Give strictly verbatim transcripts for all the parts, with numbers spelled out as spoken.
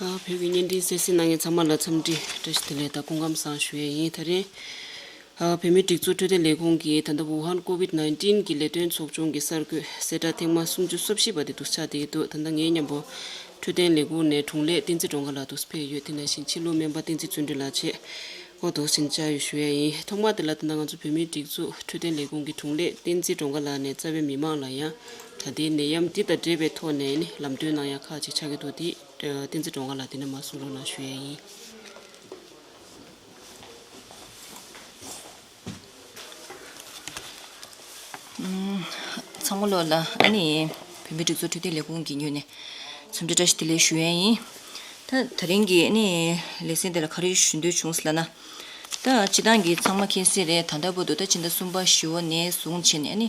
བོད་ཀྱི་བརྙན་འཕྲིན་གསན་གཟིགས་གནང་མཁན་ཚང་མ་ལ་འཚམས་འདྲི་བཀྲ་ཤིས་བདེ་ལེགས་དང་སྐུ་ཁམས་བཟང་ཞུ་ཡས་ཡིན། ད་རེས་བོད་མིའི་སྒྲིག་འཛུགས་འཕྲོད་བསྟེན་ལས་ཁུངས་ཀྱིས་ད་ལྟ་ཝུ་ཧན་ཀོ་ཝིད་ནའིན་ཊིན་གྱི་ལས་དོན་ཚོགས་ཆུང་གི་གསར་འགོད་གསལ་བསྒྲགས་ཐེངས་མ་སུམ་ཅུ་སོ་བཞི་པ་དེ་འདུག་ཆགས་བསྡད་ཀྱི་འདུག་ད་ལྟ་ངའི་མཉམ་པོ་འཕྲོད་བསྟེན་ལས་ཁུངས་ནས་དྲུང་ལས་བསྟན་འཛིན་སྒྲོལ་དཀར་ལགས་འདུག་ཕེབས་ཡོད། དེ་ནང་བཞིན་ཕྱི་ལུགས་སྨན་པ་བསྟན་འཛིན་བརྩོན་འགྲུས་ལགས་བཅས་འོ་འདུག་ཕྱིན་བཅར་ཡོད་ཞུ་ཡས་ཡིན། ཐོག་མ་དེ་ལ་ད་ལྟ་ང་ཚོ་བོད་མིའི་སྒྲིག་འཛུགས་འཕྲོད་བསྟེན་ལས་ཁུངས་ཀྱི་དྲུང་ལས་བསྟན་འཛིན་སྒྲོལ་དཀར་ལགས་ནས་རྩ་བའི་མི་མང་ལ་ཡང་ད་ལྟའི་ནད་ཡམས་འདི་དང་འབྲེལ་བའི་ཐོག་ནས་ནི་ལམ་སྟོན་གནང་ཡ་ཁག་ཅིག་ཆགས་ཀྱི་འདུག་འདི་བསྟན་འཛིན་སྒྲོལ་དཀར་ལགས་འདི་ནས་མར་གསུང་རོགས་གནང་ཞུ་ཡས་ཡིན། ཚང་མ་ལོ་ལ་ཨ་ནི་བོད་མིའི་སྒྲིག་འཛུགས་འཕྲོད་བསྟེན་ལས་ཁུངས་ཀྱི་ངོས་ནས་འཚམས་འདྲི་བཀྲ་ཤིས་བདེ་ལེགས་ཞུ་ཡས་ཡིན། ད་ད་རིང་གི་ཨ་ནི་ལེ་ཚན་འདི་ལ་ག་རེ་ཞུ་འདོད་བྱུང་ཟེར་ལབ་ན། ད་སྤྱི་བཏང་གི་ཚང་མ་མཁྱེན་གསལ་རེད། ད་ལྟ་བར་དུ་ད་ཕྱི་ཟླ་གསུམ་པ་བཞི་པ་ནས་བཟུང་བྱས་ནས་ཨ་ནི་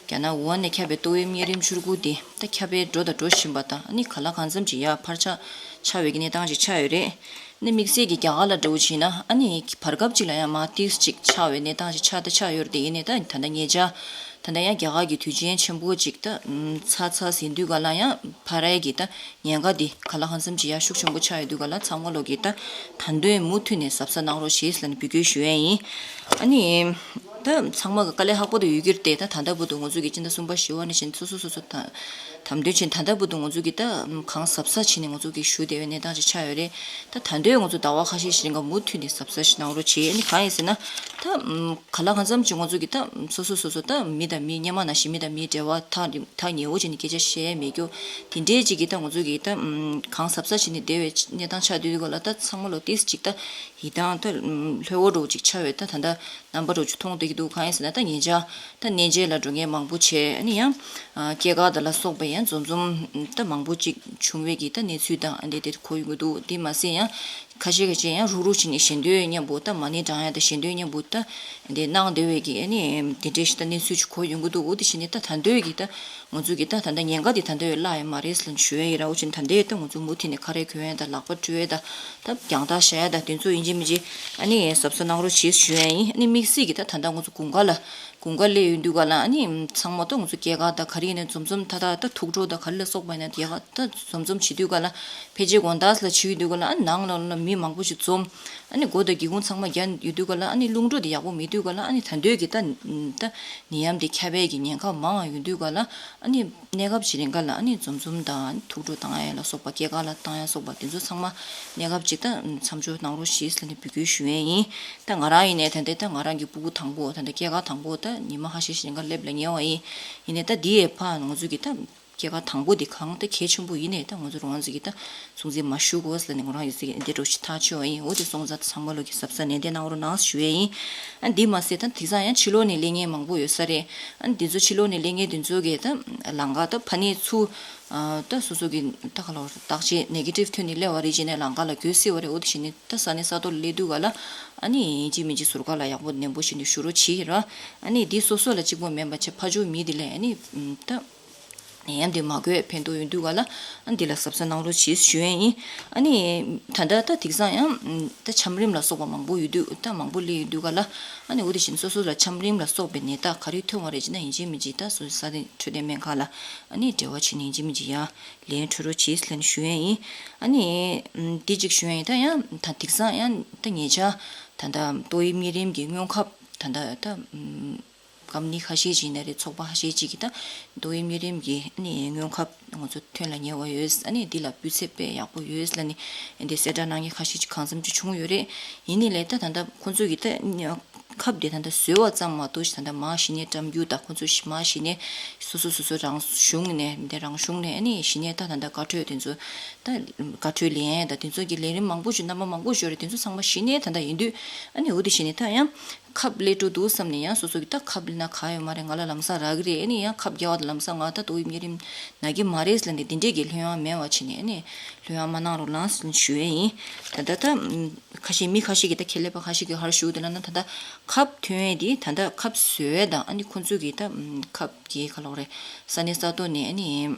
རྒྱ་ནག་ཝུ་ཧན་ནས་ཁྱབ་པའི་ཏོག་དབྱིབས་གཉན་རིམས་བཅུ་དགུ་འདི་ད་ཁྱབ་སྤེལ་འགྲོ་དང་འགྲོ་བཞིན་པ་དང་ཨ་ནི་ག་ལ་གང་འཚམ་ཅིག་ཡར་འཕར་ཆག་ཆགས་པའི་གི་གནས་སྟངས་ཅིག་ཆགས་ཡོད་རེད། ཨ་ནི་དམིགས་བསལ་གྱི་རྒྱ་གར་ལ་འདྲ་བོ་བྱས་ན་ཨ་ནི་བར་སྐབས་ཅིག་ལ་ཡང་མར་ཏིས་ཅིག་ཆགས་པའི་གནས་སྟངས་ཅིག་ཆགས་ད་ཆགས་ཡོད་རེད་དེ། ཡིན་ནའི་ད་ད་ལྟ་ཉེ་ཆར་ད་ལྟ་ཡང་རྒྱ་གར་གྱི་དུས་ཆེན་ཆེན་པོ་ཅིག་ད་ཚར་ཚར་ཟིན་དུས་ག་ལ་ཡང་འཕར་ཡས་ཀྱི་ད་ཉེན་ཁ་འདི་ག་ལ་གང་འཚམ་ཅིག་ཡང་ཤུགས་ཆེན་པོ་ཆགས་ཡོད་དུས་ག་ལ་ཚང་མ་ལོག་གི་ད་ད་དུང་མུ་མཐུད་ནས་གཟབ་གཟབ་གནང་རོགས་ཞེས་ལ་ནི་འབོད་སྐུལ་ཞུ་ཡས་ཡིན། ཨ་ནི། ད་ཚང་མ་གི་དཀའ་ལས་ཁག་པོ་དེ་ཡོད་ཀྱི་རེད་དེ། ད་ད་ལྟ་བར་དུ་ང་ཚོ་གི་སྤྱི་ཟླ་གསུམ་པ་བཞི་པ་ནས་བཞིན་སོ་སོ་སོ་སོ་ད་དམ་དོན་ཆེན་ད་ལྟ་བར་དུ་ང་ཚོ་གི་ད་གང་གཟབ་གཟབ་བྱས་ནས་ང་ཚོ་གི་ཞུ་བདེ་བའི་གནས་སྟངས་ཅིག་ཆགས་ཡོད་རེད། ད་ད་དུང་ང་ཚོ་ཟླ་བ་ཁ་ཤས་ཤིག་རིང་ག་མུ་མཐུད་ནས་གཟབ་གཟབ་ཞིག་གནང་རོགས་བྱེད། ཨ་ནི་གང་ཡིན་ཟེར་ན་ད་ག་ལ་གང་འཚམ་ཅིག་ང་ཚོ་གི་ད་སོ་སོ་སོ་སོ་ད་མི་དང་མི་སྔོན་མ་ནང་བཞིན་མི་དང་མིའི་འབྲེལ་བ་ཐག་ཐག་ཉེ་བོ་བྱས་ནས་སྐད་ཆ་བཤད་ཡས་མེད་རྒྱུ་དེ་འདྲའི་ཅིག་གི་ད་ང་ཚོ་གི་ད་གང་གཟབ་གཟབ་བྱས་ནས་བསྡད་པའི་གནས་སྟངས་ཆགས་དུས་ག་ལ་ད་ཚང་མ་ལོ་ཏིས་ཅིག་ད། ཡིད་ཐང་ད་ལྷོད་པོ་འདྲ་བོ་ཅིག་ཆགས་ཡོད། ད་ད་ལྟ་རྣམ་པ་འདྲ་བོ་ཅིག་མཐོང་བསྡད་ཀྱི་འདུག་གང་ཡིན་ཟེར་ན་ད་ཉེ་ཆར་ད་གནས་མཇལ་ལ་འགྲོ་མཁན་མང་པོ་བྱས། ཨ་ནི་ཡང་སྐྱེས་སྐར་དང་ལ་སོགས་པ་ཡང་འཛོམས་འཛོམས་ད་མང་པོ་ཅིག་བྱུང་བའི་གི་ད་གནས་ཚུལ་དང་ཨ་འདི་དེ་གོ་ཡོང་གི་འདུག་དེ་མ་ཟད་ཡང་ཁ་ཤས་ཁ་ཤས་ཡང་རུག་རུག་བྱས་ནས་ཞལ་འདོན་མཉམ་པོ་ད་མ་ཎི་བགྲང་ཡ་ད་ཞལ་འདོན་མཉམ་པོ་ད་འདི་གནང་བསྡད་པའི་གི་ཨ་ནི་དེ་འདྲའི་ཞིག་ད་གནས་ཚུལ་ཅིག་གོ་ཡོང་གི་འདུག་འོ་དེ་བྱས་ནས་ད་ད་འདོད་ཀྱི་ད། ང་ཚོ་གི་ད་ད་ལྟ་ཉེན་ཁ་དེ་ད་ལྟ་ཡོད་བརླག་ཡོད་མ་རེད་ཟེར་ལབ་ཞུ་ཡ་ཡིན། ར་འོ་ཅིན་ད་ལྟའི་ད་ང་ཚོ་མུ་མཐུད་ནས་ཁ་རས་གོན་ཡ་ད་ལག་པ་བཀྲུ་ཡ་ད་ད་རྒྱང་ཐག་བཞག་ཡ་ད་དེ་ཚོ་ཡིན་གཅིག་མིན་གཅིག་ཨ་ནི་གཟབ་གཟབ་གནང་རོགས་བྱེད་ཞུ་ཡ་ཡིན། ཨ་ནི་དམིགས་བསལ་གྱི་ད་ད་ལྟ་ང་ཚོ་དགུན་ཁ་ལ་དགུན་ཁ་སླེབས་ཡོང་དུས་ག་ལ་ཨ་ནི་ཚང་མ་ད་ང་ཚོ་སྐྱེས་སྐར་ད་ག་རེ་ཡིན་ན་འཛོམས་འཛོམས་ད་ད་ད་ཐུགས་སྤྲོ་ད་ག་རེ་ལ་སོགས་པ་ཡིན་ན་དེ་ག་ད་འཛོམས་འཛོམས་བྱེད་དུས་ག་ལ་ཕལ་ཆེར་དགོང་དག་ལ་བྱེད་ཡོང་དུས་ག་ལ་ཨ་ནི་ནང་ལ་ལ་མི་མང་པོ་ཞིག་འཛོམས། ཨ་ནི་སྒོ་དང་སྒེའུ་ཁུང་ཚང་མ་བརྒྱབ་ཡོད་དུས་ག་ལ་ཨ་ནི་རླུང་འགྲོ་དེ་ཡག་པོ་མེད་དུས་ག་ལ་ཨ་ནི་ད་འདོད་ཀྱི་ད་ད་ནད་ཡམས་དེ་ཁྱབ་པའི་གི་ཉེན་ཁ་མང་བ་ཡོད་དུས་ག་ལ་ཨ་ནི་གནས་སྐབས་ཅིག་རིང་ག་ལ་ཨ་ནི་འཛོམས་འཛོམས་དང་ཐུགས་སྤྲོ་བཏང་ཡ་ལ་སོགས་པ་སྐྱེས་སྐར་ལ་བཏང་ཡ་སོགས་པ་དེ་ཚོ་ཚང་མ་གནས་སྐབས་ཅིག་ད་མཚམས་འཇོག་གནང་རོགས་ཞེས་ལ་ནི་འབོད་སྐུལ་ཞུ་ཡས་ཡིན། ད་ང་རང་ཡིན་ནའི་ད་ལྟའི་ད་ང་རང་གི་སྤུ་གུ་དང་པོ་ད་ལྟ་སྐྱེས་སྐར་དང་པོ་ད་ཉི་མ་ཁ་ཤས་ཤིག་རིང་ག་སླེབས་ལ་ཉེ་བ་ཡིན། ཡིན་ནའི་ད་འདི་ཡས་ཕར་ང་ཚོ་གི་ད། སྐྱེས་སྐར་དང་པོ་འདི་གང་ད་གལ་ཆེན་པོ་ཡིན་ནའི་ད་ང་ཚོ་རང་ཚོ་གི་ད་སྲུང་བརྩི་མ་ཞུ་དགོས་ཟེར་ནས་ང་རང་ཡོད་ཚད་འདི་འདྲ་ཞིག་ཐག་ཆོད་པ་ཡིན། འོ་དེ་སོང་ཙང་ཚང་མ་ལོ་གི་གཟབ་གཟབ་ནན་ཏན་གནང་རོགས་གནང་ཞུ་ཡས་ཡིན། ཨ་འདི་མ་ཟད་ད་དེང་སང་ཡང་ཕྱི་ལོགས་ནས་སླེབས་མཁན་མང་པོ་ཡོད་ས་རེད། ཨ་འདི་ཚོ་ཕྱི་ལོགས་ནས་སླེབས་མཁན་འདི་ཚོ་གི་ད་ལམ་ཁ་ད་ཕ་ནས་ཚུར་ད་སོ་སོ་གི་ད་ག་ལ་བར་བརྟག་དཔྱད་ནེ་གེ་ཊིབ་ཐོན་ནས་སླེབས་པ་རེད་ཅེས་ནས་ལམ་ཁ་ལ་འགོས་སྲིད་པ་རེད། འོ་དེ་བྱས་ནས་ད་ས་གནས་ས་ཐོག་ལ་སླེབས་དུས་ག་ལ་ཨ་ནི་ཡིན་གཅིག་མིན་གཅིག་ཟུར་བཀག་ལ་ཡག་པོ་ནན་པོ་བྱས་ནས་བཞུགས་རོགས་བྱེད་ར། ཨ་ནི་འདི་སོ་སོ་ལ་གཅིག་པོ་མིན་པ་བྱས་ཕར་ཕྱོགས་མི་འདི་ལ་ཨ་ནི་ད། ནད་ཡམས་འདི་མ་འགོས་ཕན་ཐོགས་ཡོང་དུས་ག་ལ་ཨ་འདི་ལ་གཟབ་གཟབ་གནང་རོགས་བྱེད་ཞུ་ཡས་ཡིན། ཨ་ནི་ད་ལྟ་ད་དེང་སང་ཡང་ད་ཆམ་རིམས་ལ་སོགས་པ་མང་པོ་ཡོད་དུས་ད་མང་པོ་སླེབས་ཡོང་དུས་ག་ལ་ཨ་ནི་འོ་དེ་བཞིན་སོ་སོ་ལ་ཆམ་རིམས་ལ་སོགས་པའི་ནད་རྟགས་ག་རེ་ཐོན་པ་རེད་ཅེ་ན་ཡིན་གཅིག་མིན་གཅིག་ད་སོ་སོའི་ས་གནས་འཕྲོད་བསྟེན་སྨན་ཁང་ལ་ཨ་ནི་འབྲེལ་བ་བྱས་ནས་ཡིན་གཅིག་མིན་གཅིག་ཡང་ལན་འཕྲོད་རོགས་བྱེད་ཟེར་ནས་ཞུ་ཡས་ཡིན། ཨ་ནི་འདི་གཅིག་ཞུ་ཡས་ཡིན། ད་ཡང་ད་དེང་སང་ཡང་ད་ཉེ་ཆར་ད་ད་ཏོག་དབྱིབས་གཉན་རིམས་ཀྱི་སྔོན་ཁབ་ད་ད་ད། ཀམ་པ་ནི་ཁ་ཤས་ཅིག་ཡིན་ན་རེད། ཚོགས་པ་ཁ་ཤས་ཅིག་གིས་ད་ཏོག་དབྱིབས་གཉན་རིམས་ཀྱི་ཨ་ནི་སྔོན་ཁབ་ང་ཚོ་ཐོན་ལ་ཉེ་བ་ཡོད། ཨ་ནི་འདི་ལ་སྤུས་ཚད་དཔེ་ཡག་པོ་ཡོད་ལབ་ནི་འདི་གསལ་བསྒྲགས་གནང་མཁན་ཁ་ཤས་ཅིག་གང་འཚམ་ཅིག་བྱུང་ཡོད་རེད། ཡིན་ནའི་ལས་ད་ད་ལྟ་ཁོང་ཚོ་གིས་ད་ཁབ་དེ་ད་ལྟ་བཟོས་པ་ཙམ་མ་གཏོགས་ད་ལྟ་མར་གཞི་ནས་བཀྲམ་རྒྱུ་དང་ཁོང་ཚོ་མར་གཞི་ནས་སོ་སོ་སོ་སོ་རང་གཞུང་ནས་འདི་རང་གཞུང་ནས་ཨ་ནི་གཞི་ནས་ད་ད་ལྟ་བཀའ་འཁྲོལ་དེ་ཚོ་ད་བཀའ་འཁྲོལ་ལེན་ཡས་ད་དེ་ཚོ་གི་ལས་རིམ་མང་པོ་ཞིག་རྣམ་པ་མང་པོ་ཞིག་ཡོད་རེད། དེ་ཚོ་ཚང་མ་གཞི་ནས་ད་ལྟ་ཡིན་དུས་ཨ་ནི་འོ་དེ་གཞི་ནས་ད་ཡང་ཁབ་སླེབས་འགྲོ་འདུག་བསམ་ནས་ཡང་སོ་སོ་གི་ད་ཁབ་སླེབས་ན་ག་ཡོད་མ་རེད། ང་ལ་ལམ་སང་རག་གི་རེད། ཨ་ནི་ཡང་ཁབ་བརྒྱབ་པ་དང་ལམ་སང་ང་ད་ཏོག་དབྱིབས་གཉན་རིམས་ན་གི་མ་རེད་ཟེར་ནས་འདི་འདྲས་ཀྱི་ལྷོད་ཡངས་མེད་པ་བྱས་ནས་ཨ་ནི་ལྷོད་ཡངས་མ་གནང་རོགས་གནང་ཟེར་ནས་ཞུ་ཡས་ཡིན། ད་ལྟ་ད་ཁ་ཤས་མི་ཁ་ཤས་ཀྱིས་ད་ཁྱད་ལས་པ་ཁ་ཤས་ཀྱིས་ཧར་ཞུ་དེ་ལ་ན་ད་ལྟ་ཁབ་ཐོན་ཡས་དེ་ད་ལྟ་ཁབ་བཟོ་ཡས་དང་ཨ་ནི་ཁོང་ཚོ་གི་ད་ཁབ་ཀྱི་ག་ལོག་རེད་ས་གནས་ས་ཐོག་ནས་ཨ་ནི།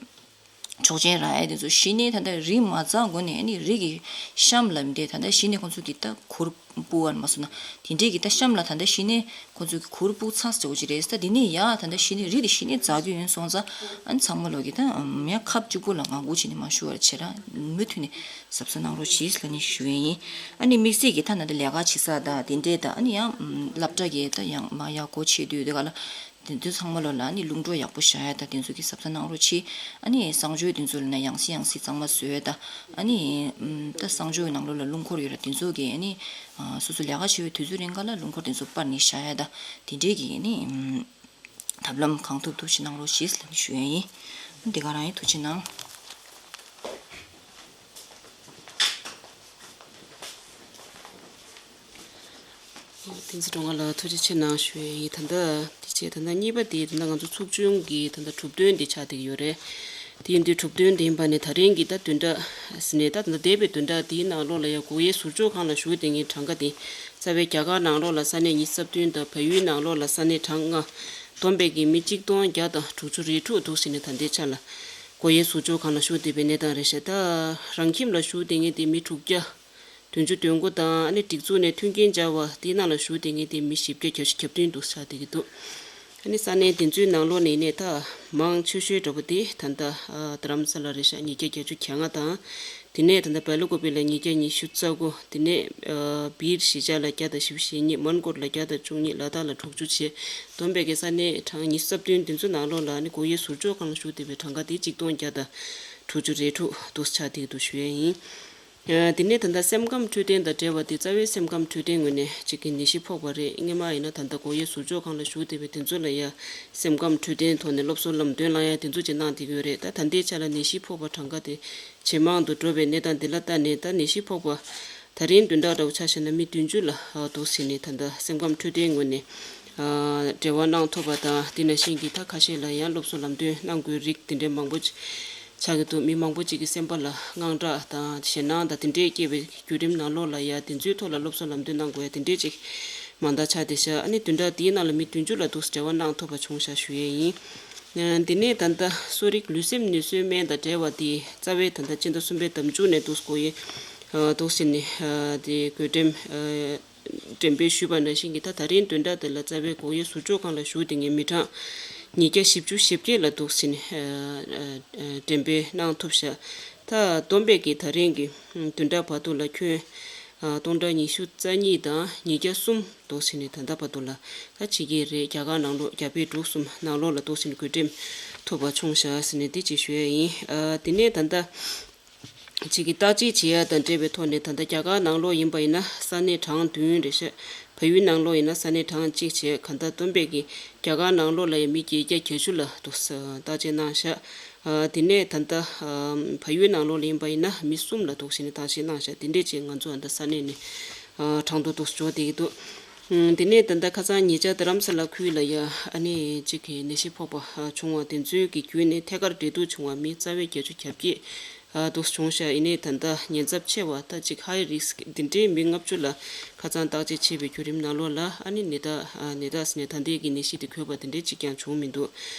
ཆོག་མཆན་རག་ཡ་དེ་ཚོ་གཞི་ནས་ད་ལྟ་རི་མ་འཛེགས་གོང་ནས་ཨ་ནི་རི་གི་གཤམ་ལ་མི་དེ་ད་ལྟ་གཞི་ནས་ཁོང་ཚོ་གི་ད་གུར་སྤུ་བ་མ་སོང་ན་དེ་འདྲས་ཀྱི་ད་གཤམ་ལ་ད་ལྟ་གཞི་ནས་ཁོང་ཚོ་གི་གུར་སྤུ་ཚར་ཟེར་བ་ཅིག་རེད། ད་དེ་ནས་ཡ་ད་ལྟ་གཞི་ནས་རི་དེ་གཞི་ནས་འཛེགས་རྒྱུ་ཡིན་སོང་ཙང་ཨ་ནི་ཚང་མ་ལོག་གི་ད་ཡ་ཁབ་གཅིག་པོ་ལ་ངང་སྒུག་བྱས་ནས་མ་བཞུགས་པར་བྱས་ར་མུ་མཐུད་ནས་གཟབ་གཟབ་གནང་རོགས་གྱིས་ལབ་ནས་ཞུ་ཡས་ཡིན། ཨ་ནི་དམིགས་བསལ་གྱི་ད་ད་ལྟ་ལས་ཀ་བྱེད་ས་དང་དེ་འདྲས་ད་ཨ་ནི་ཡང་སློབ་གྲྭ་གི་ད་ཡང་མ་ཡག་པོ་བྱེད་དུས་དེ་ག་ལ། དེ་ཚོ་ཚང་མ་ལོ་ལ་ནི་རླུང་འཕྲོ་ཡག་པོ་བཞག་ཡ་དང་དེ་ཚོ་གི་གཟབ་གཟབ་གནང་རོགས་གྱིས། ཨ་ནི་གསང་སྤྱོད་དེ་ཚོ་ལ་ན་ཡང་སེ་ཡང་སེ་གཙང་མ་བཟོ་ཡ་དང་ཨ་ནི་ད་གསང་སྤྱོད་ནང་ལོགས་ལ་རླུང་འཁོར་ཡོད་ར་དེ་ཚོ་གི་ཨ་ནི་སོ་སོ་ལས་ཀ་བྱེད་པའི་དུས་ཚོད་རིང་ག་ལ་རླུང་འཁོར་དེ་ཚོ་སྤར་ནས་བཞག་ཡ་དང་དེ་འདྲས་ཀྱི་ཨ་ནི་ཐབས་ལམ་གང་ཐུབ་ཐུབ་ཞིག་གནང་རོགས་ཞེས་ལབ་ཞུ་ཡ་ཡིན། འདི་ག་རང་ཡིན། ཐུགས་རྗེ་གནང་། བསྟན་འཛིན་སྒྲོལ་དཀར་ལགས་ཐུགས་རྗེ་ཆེ་གནང་ཞུ་ཡས་ཡིན། ད་ལྟ་དེ་བྱས་ད་ལྟ་གཉིས་པ་དེ་ད་ལྟ་ང་ཚོ་ཚོགས་ཆུང་གི་ད་ལྟ་གྲུབ་དོན་དེ་ཆགས་བསྡད་ཀྱི་ཡོད་རེད། དེ་ཡིན་དུས་གྲུབ་དོན་དེ་ཡིན་པ་ནས་ད་རིང་གི་ད་བདུན་ཕྲག་ཟིན་ནས་ད་ད་ལྟ་འདས་པའི་བདུན་ཕྲག་དེའི་ནང་ལོགས་ལ་ཡང་སྒོ་དབྱེ་ཟུར་འཇོག་ཁང་ལ་བཞུགས་བསྡད་མཁན་གྲངས་ཀ་དེ་རྩ་བའི་རྒྱ་གར་ནང་ལོགས་ལ་ས་གནས་ཉི་ཤུ་རྩ་བདུན་དང་བལ་ཡུལ་ནང་ལོགས་ལ་ས་གནས་གྲངས་ལྔ། བསྡོམས་པས་ཀྱི་མི་གཅིག་སྟོང་བརྒྱ་དང་དྲུག་ཅུ་རེ་དྲུག་འདུག་ཟེར་ནས་ད་ལྟའི་ཆ་ལ་སྒོ་དབྱེ་ཟུར་འཇོག་ཁང་ལ་བཞུགས་བསྡད་པའི་གནས་སྟངས་རེད་ཤག་ད་རང་ཁྱིམ་ལ་བཞུགས་བསྡད་མཁན་དེ་མི་དྲུག་བརྒྱ། བདུན་ཅུ་དོན་དགུ་དང་ཨ་ནི་སྒྲིག་འཛུགས་ནས་མཐུན་རྐྱེན་སྦྱར་བ་དེའི་ནང་ལ་བཞུགས་བསྡད་མཁན་དེ་མི་བཞི་བརྒྱ་གྱ་བཞི་གྱ་བདུན་འདུག་ཆགས་བསྡད་ཀྱི་འདུག་ཨ་ནི་ས་གནས་དེ་ཚོའི་ནང་ལོགས་ནས་ནས་ད་མང་ཆེ་ཤོས་འདྲ་པོ་དེ་ད་ལྟ་ཨ་རྡ་རམ་ས་ལ་རེད་ཤག་ཉིས་བརྒྱ་བརྒྱད་ཅུ་གྱ་ལྔ་དང་། དེ་ནས་ད་ལྟ་སྦེལ་ཀོབ་ལ་ཉིས་བརྒྱ་ཉི་ཤུ་རྩ་དགུ། དེ་ནས་ཨ་སྦིར་གཞིས་ཆགས་ལ་བརྒྱ་དང་བཞི་བཅུ་ཞེ་གཉིས། མོན་གྷོ་ལ་བརྒྱ་དང་བཅུ་གཉིས། ལ་དྭགས་ལ་དྲུག་ཅུ་བྱས། བསྡོམས་པས་ཀྱི་ས་གནས་གྲངས་ཉི་ཤུ་རྩ་བདུན་དེ་ཚོ་ནང་ལོགས་ལ་ནི་སྒོ་དབྱེ་ཟུར་འཇོག་ཁང་ལ་བཞུགས་བསྡད་པའི་གྲངས་ཀ་དེ་གཅིག་སྟོང་བརྒྱ་དང་དྲུག་ཅུ་རེ་དྲུག་འདུག་ཆགས་བསྡད་འདུག་ཞུ་ཡས་ཡིན། ཨ་དེ་ནས་ད་ལྟ་སེམས་ཁམས་འཕྲོད་བསྟེན་དང་འབྲེལ་བ་དེ་རྩ་བའི་སེམས་ཁམས་འཕྲོད་བསྟེན་ངོས་ནས་གཅིག་གི་ནད་གཞི་ཕོག་པ་རེད། སྔོན་མ་ཡིན་ན་ད་ལྟ་སྒོ་དབྱེ་ཟུར་འཇོག་ཁང་ལ་བཞུགས་བསྡད་པའི་དེ་ཚོ་ལ་ཡ་སེམས་ཁམས་འཕྲོད་བསྟེན་ཐོག་ནས་སློབ་གསོ་ལམ་སྟོན་གནང་ཡ་དེ་ཚོ་ཅིག་གནང་བསྡད་ཀྱི་ཡོད་རེད། ད་ད་ལྟའི་ཆ་ལ་ནད་གཞི་ཕོག་པ་གྲངས་ཀ་དེ་ཇེ་མང་དུ་འགྲོ་བའི་གནས་སྟངས་འདི་ལ་ལྟ་ནས་ད་ནད་གཞི་ཕོག་པ་ད་རིང་བདུན་ཕྲག་འདྲ་བོ་ཆ་བཞག་ན་མི་བདུན་ཅུ་ལ་འདུག་ཟེར་ནས་ད་ལྟ་སེམས་ཁམས་འཕྲོད་བསྟེན་ངོས་ནས་འབྲེལ་བ་གནང་ཐུབ་པ་དང་དེ་ནང་བཞིན་གྱི་ད་ཁ་ཤས་ལ་ཡང་སློབ་གསོ་ལམ་སྟོན་གནང་དགོས་རིགས་དེ་འདྲའི་མང་པོ་ཅིག་ཆགས་ཀྱི་འདུག་མི་མང་པོ་ཅིག་གི་སེམས་པ་ལ་དངངས་སྐྲག་དང་ཞེད་སྣང་དང་དེ་འདྲའི་སྐྱེས་པའི་བརྒྱུད་རིམ་ནང་ལོགས་ལ་ཡ་དེ་ཚོའི་ཐོག་ལ་སློབ་གསོ་ལམ་སྟོན་གནང་དགོས་ཡ་དེ་འདྲའི་ཅིག་མང་དག་ཆགས་བསྡད་ཤག་ཨ་ནི་བདུན་ཕྲག་འདིའི་ནང་ལ་མི་བདུན་ཅུ་ལ་འདུག་འབྲེལ་བ་གནང་ཐུབ་པ་བྱུང་ཤག་ཞུ་ཡས་ཡིན། ཨ་དེ་ནས་ད་ལྟ་གསོ་རིག་ལུས་སེམས་ནུས་གསོའི་སྨན་དང་འབྲེལ་བ་དེ་རྩ་བའི་ད་ལྟ་སྤྱི་ཟླ་གསུམ་པའི་ཟླ་མཇུག་ནས་འདུག་སྒོ་དབྱེ་འདུག་ཟེར་ནས་དེ་བགོ་འགྲེམས་འགྲེམས་སྤེལ་ཞུས་པ་ནང་བཞིན་གྱི་ད་ད་རིང་བདུན་ཕྲག་དེ་ལ་རྩ་བའི་སྒོ་དབྱེ་ཟུར་འཇོག་ཁང་ལ་བཞུགས་བསྡད་མཁན་མི་གྲངས་ཉིས་བརྒྱ་བཞི་བཅུ་ཞེ་བརྒྱད་ལ་འདུག་ཟེར་ནས་འགྲེམས་སྤེལ་གནང་ཐུབ་ཤག་ད་བསྡོམས་པས་ཀྱི་ད་རིང་གི་བདུན་ཕྲག་བར་དུ་ལ་ཁྱོན་སྟོང་ཕྲག་ཉི་ཤུ་རྩ་གཉིས་དང་ཉིས་བརྒྱ་གསུམ་འདུག་ཟེར་ནས་ད་ལྟ་བར་དུ་ལ་ད་ཕྱི་རྒྱལ་རེད། རྒྱ་གར་ནང་ལོགས་རྒྱ་བལ་འབྲུག་གསུམ་ནང་ལོགས་ལ་འདུག་ཟེར་ནས་བགོ་འགྲེམས་ཐུབ་པ་བྱུང་ཤག་ཟེར་ནས་འདི་ཅིག་ཞུ་ཡ་ཡིན། ཨ་དེ་ནས་ད་ལྟ་གཅིག་གི་བརྟག་དཔྱད་བྱེད་ཡ་དང་འབྲེལ་བའི་ཐོག་ནས་ད་ལྟ་རྒྱ་གར་ནང་ལོགས་ཡིན་པ་ཡིན་ན་ས་གནས་གྲངས་བདུན་རེད་ཤག་བལ་ཡུལ་ནང་ལོགས་ཡིན་ན་ས་གནས་གྲངས་གཅིག་བྱས། གང་ལྟར་བསྡོམས་པས་ཀྱི་རྒྱ་གར་ནང་ལོགས་ལ་ཡང་མི་བརྒྱད་བརྒྱ་གྱ་བཅུ་ལ་འདུག་བརྟག་དཔྱད་གནང་ཤག་ཨ་དེ་ནས་ད་ལྟ་ཨ་བལ་ཡུལ་ནང་ལོགས་ལ་ཡིན་པ་ཡིན་ན་མི་གསུམ་ལ་འདུག་ཟེར་ནས་བརྟག་དཔྱད་གནང་ཤག་དེ་འདྲས་ཅིག་ང་ཚོ་ཨ་ད་ས་གནས་ནས་ཨ་གྲངས་ཐོ་འདུག་འབྱོར་བསྡད་ཀྱི་འདུག་ཨ་དེ་ནས་ད་ལྟ་ཁ་སང་ཉེ་ཆར་རྡ་རམ་ས་ལ་ཁུལ་ལ་ཡ་ཨ་ནི་གཅིག་གི་ནད་གཞི་ཕོག་པ་ཨ་བྱུང་བ་དེ་ཚོའི་གི་བརྒྱུད་ནས་ཐད་ཀར་འབྲེལ་གཏུག་བྱུང་བ་མི་རྩ་བའི་བརྒྱད་ཅུ་གྱ་བརྒྱད་ཨ་འདུག་བྱུང་ཤག་ཡིན་ནའི་ད་ལྟ་ཉེན་ཚབས་ཆེ་བ་ད་ཅིག་ཧའི་རིསྐ་འདི་འདྲའི་མི་ལྔ་བཅུ་ལ་ཁ་སང་བརྟག་དཔྱད་བྱས་པའི་བརྒྱུད་རིམ་ནང་ལོགས་ལ་ཨ་ནི་ནད་རྟགས་ཨ་ནད་རྟགས་ཟེར་ནས་ད་ལྟའི་གི་ནད་གཞི་དེ་འགོས་པ་དེ་འདྲའི་གཅིག་ཀྱང་བྱུང་མི་འདུག་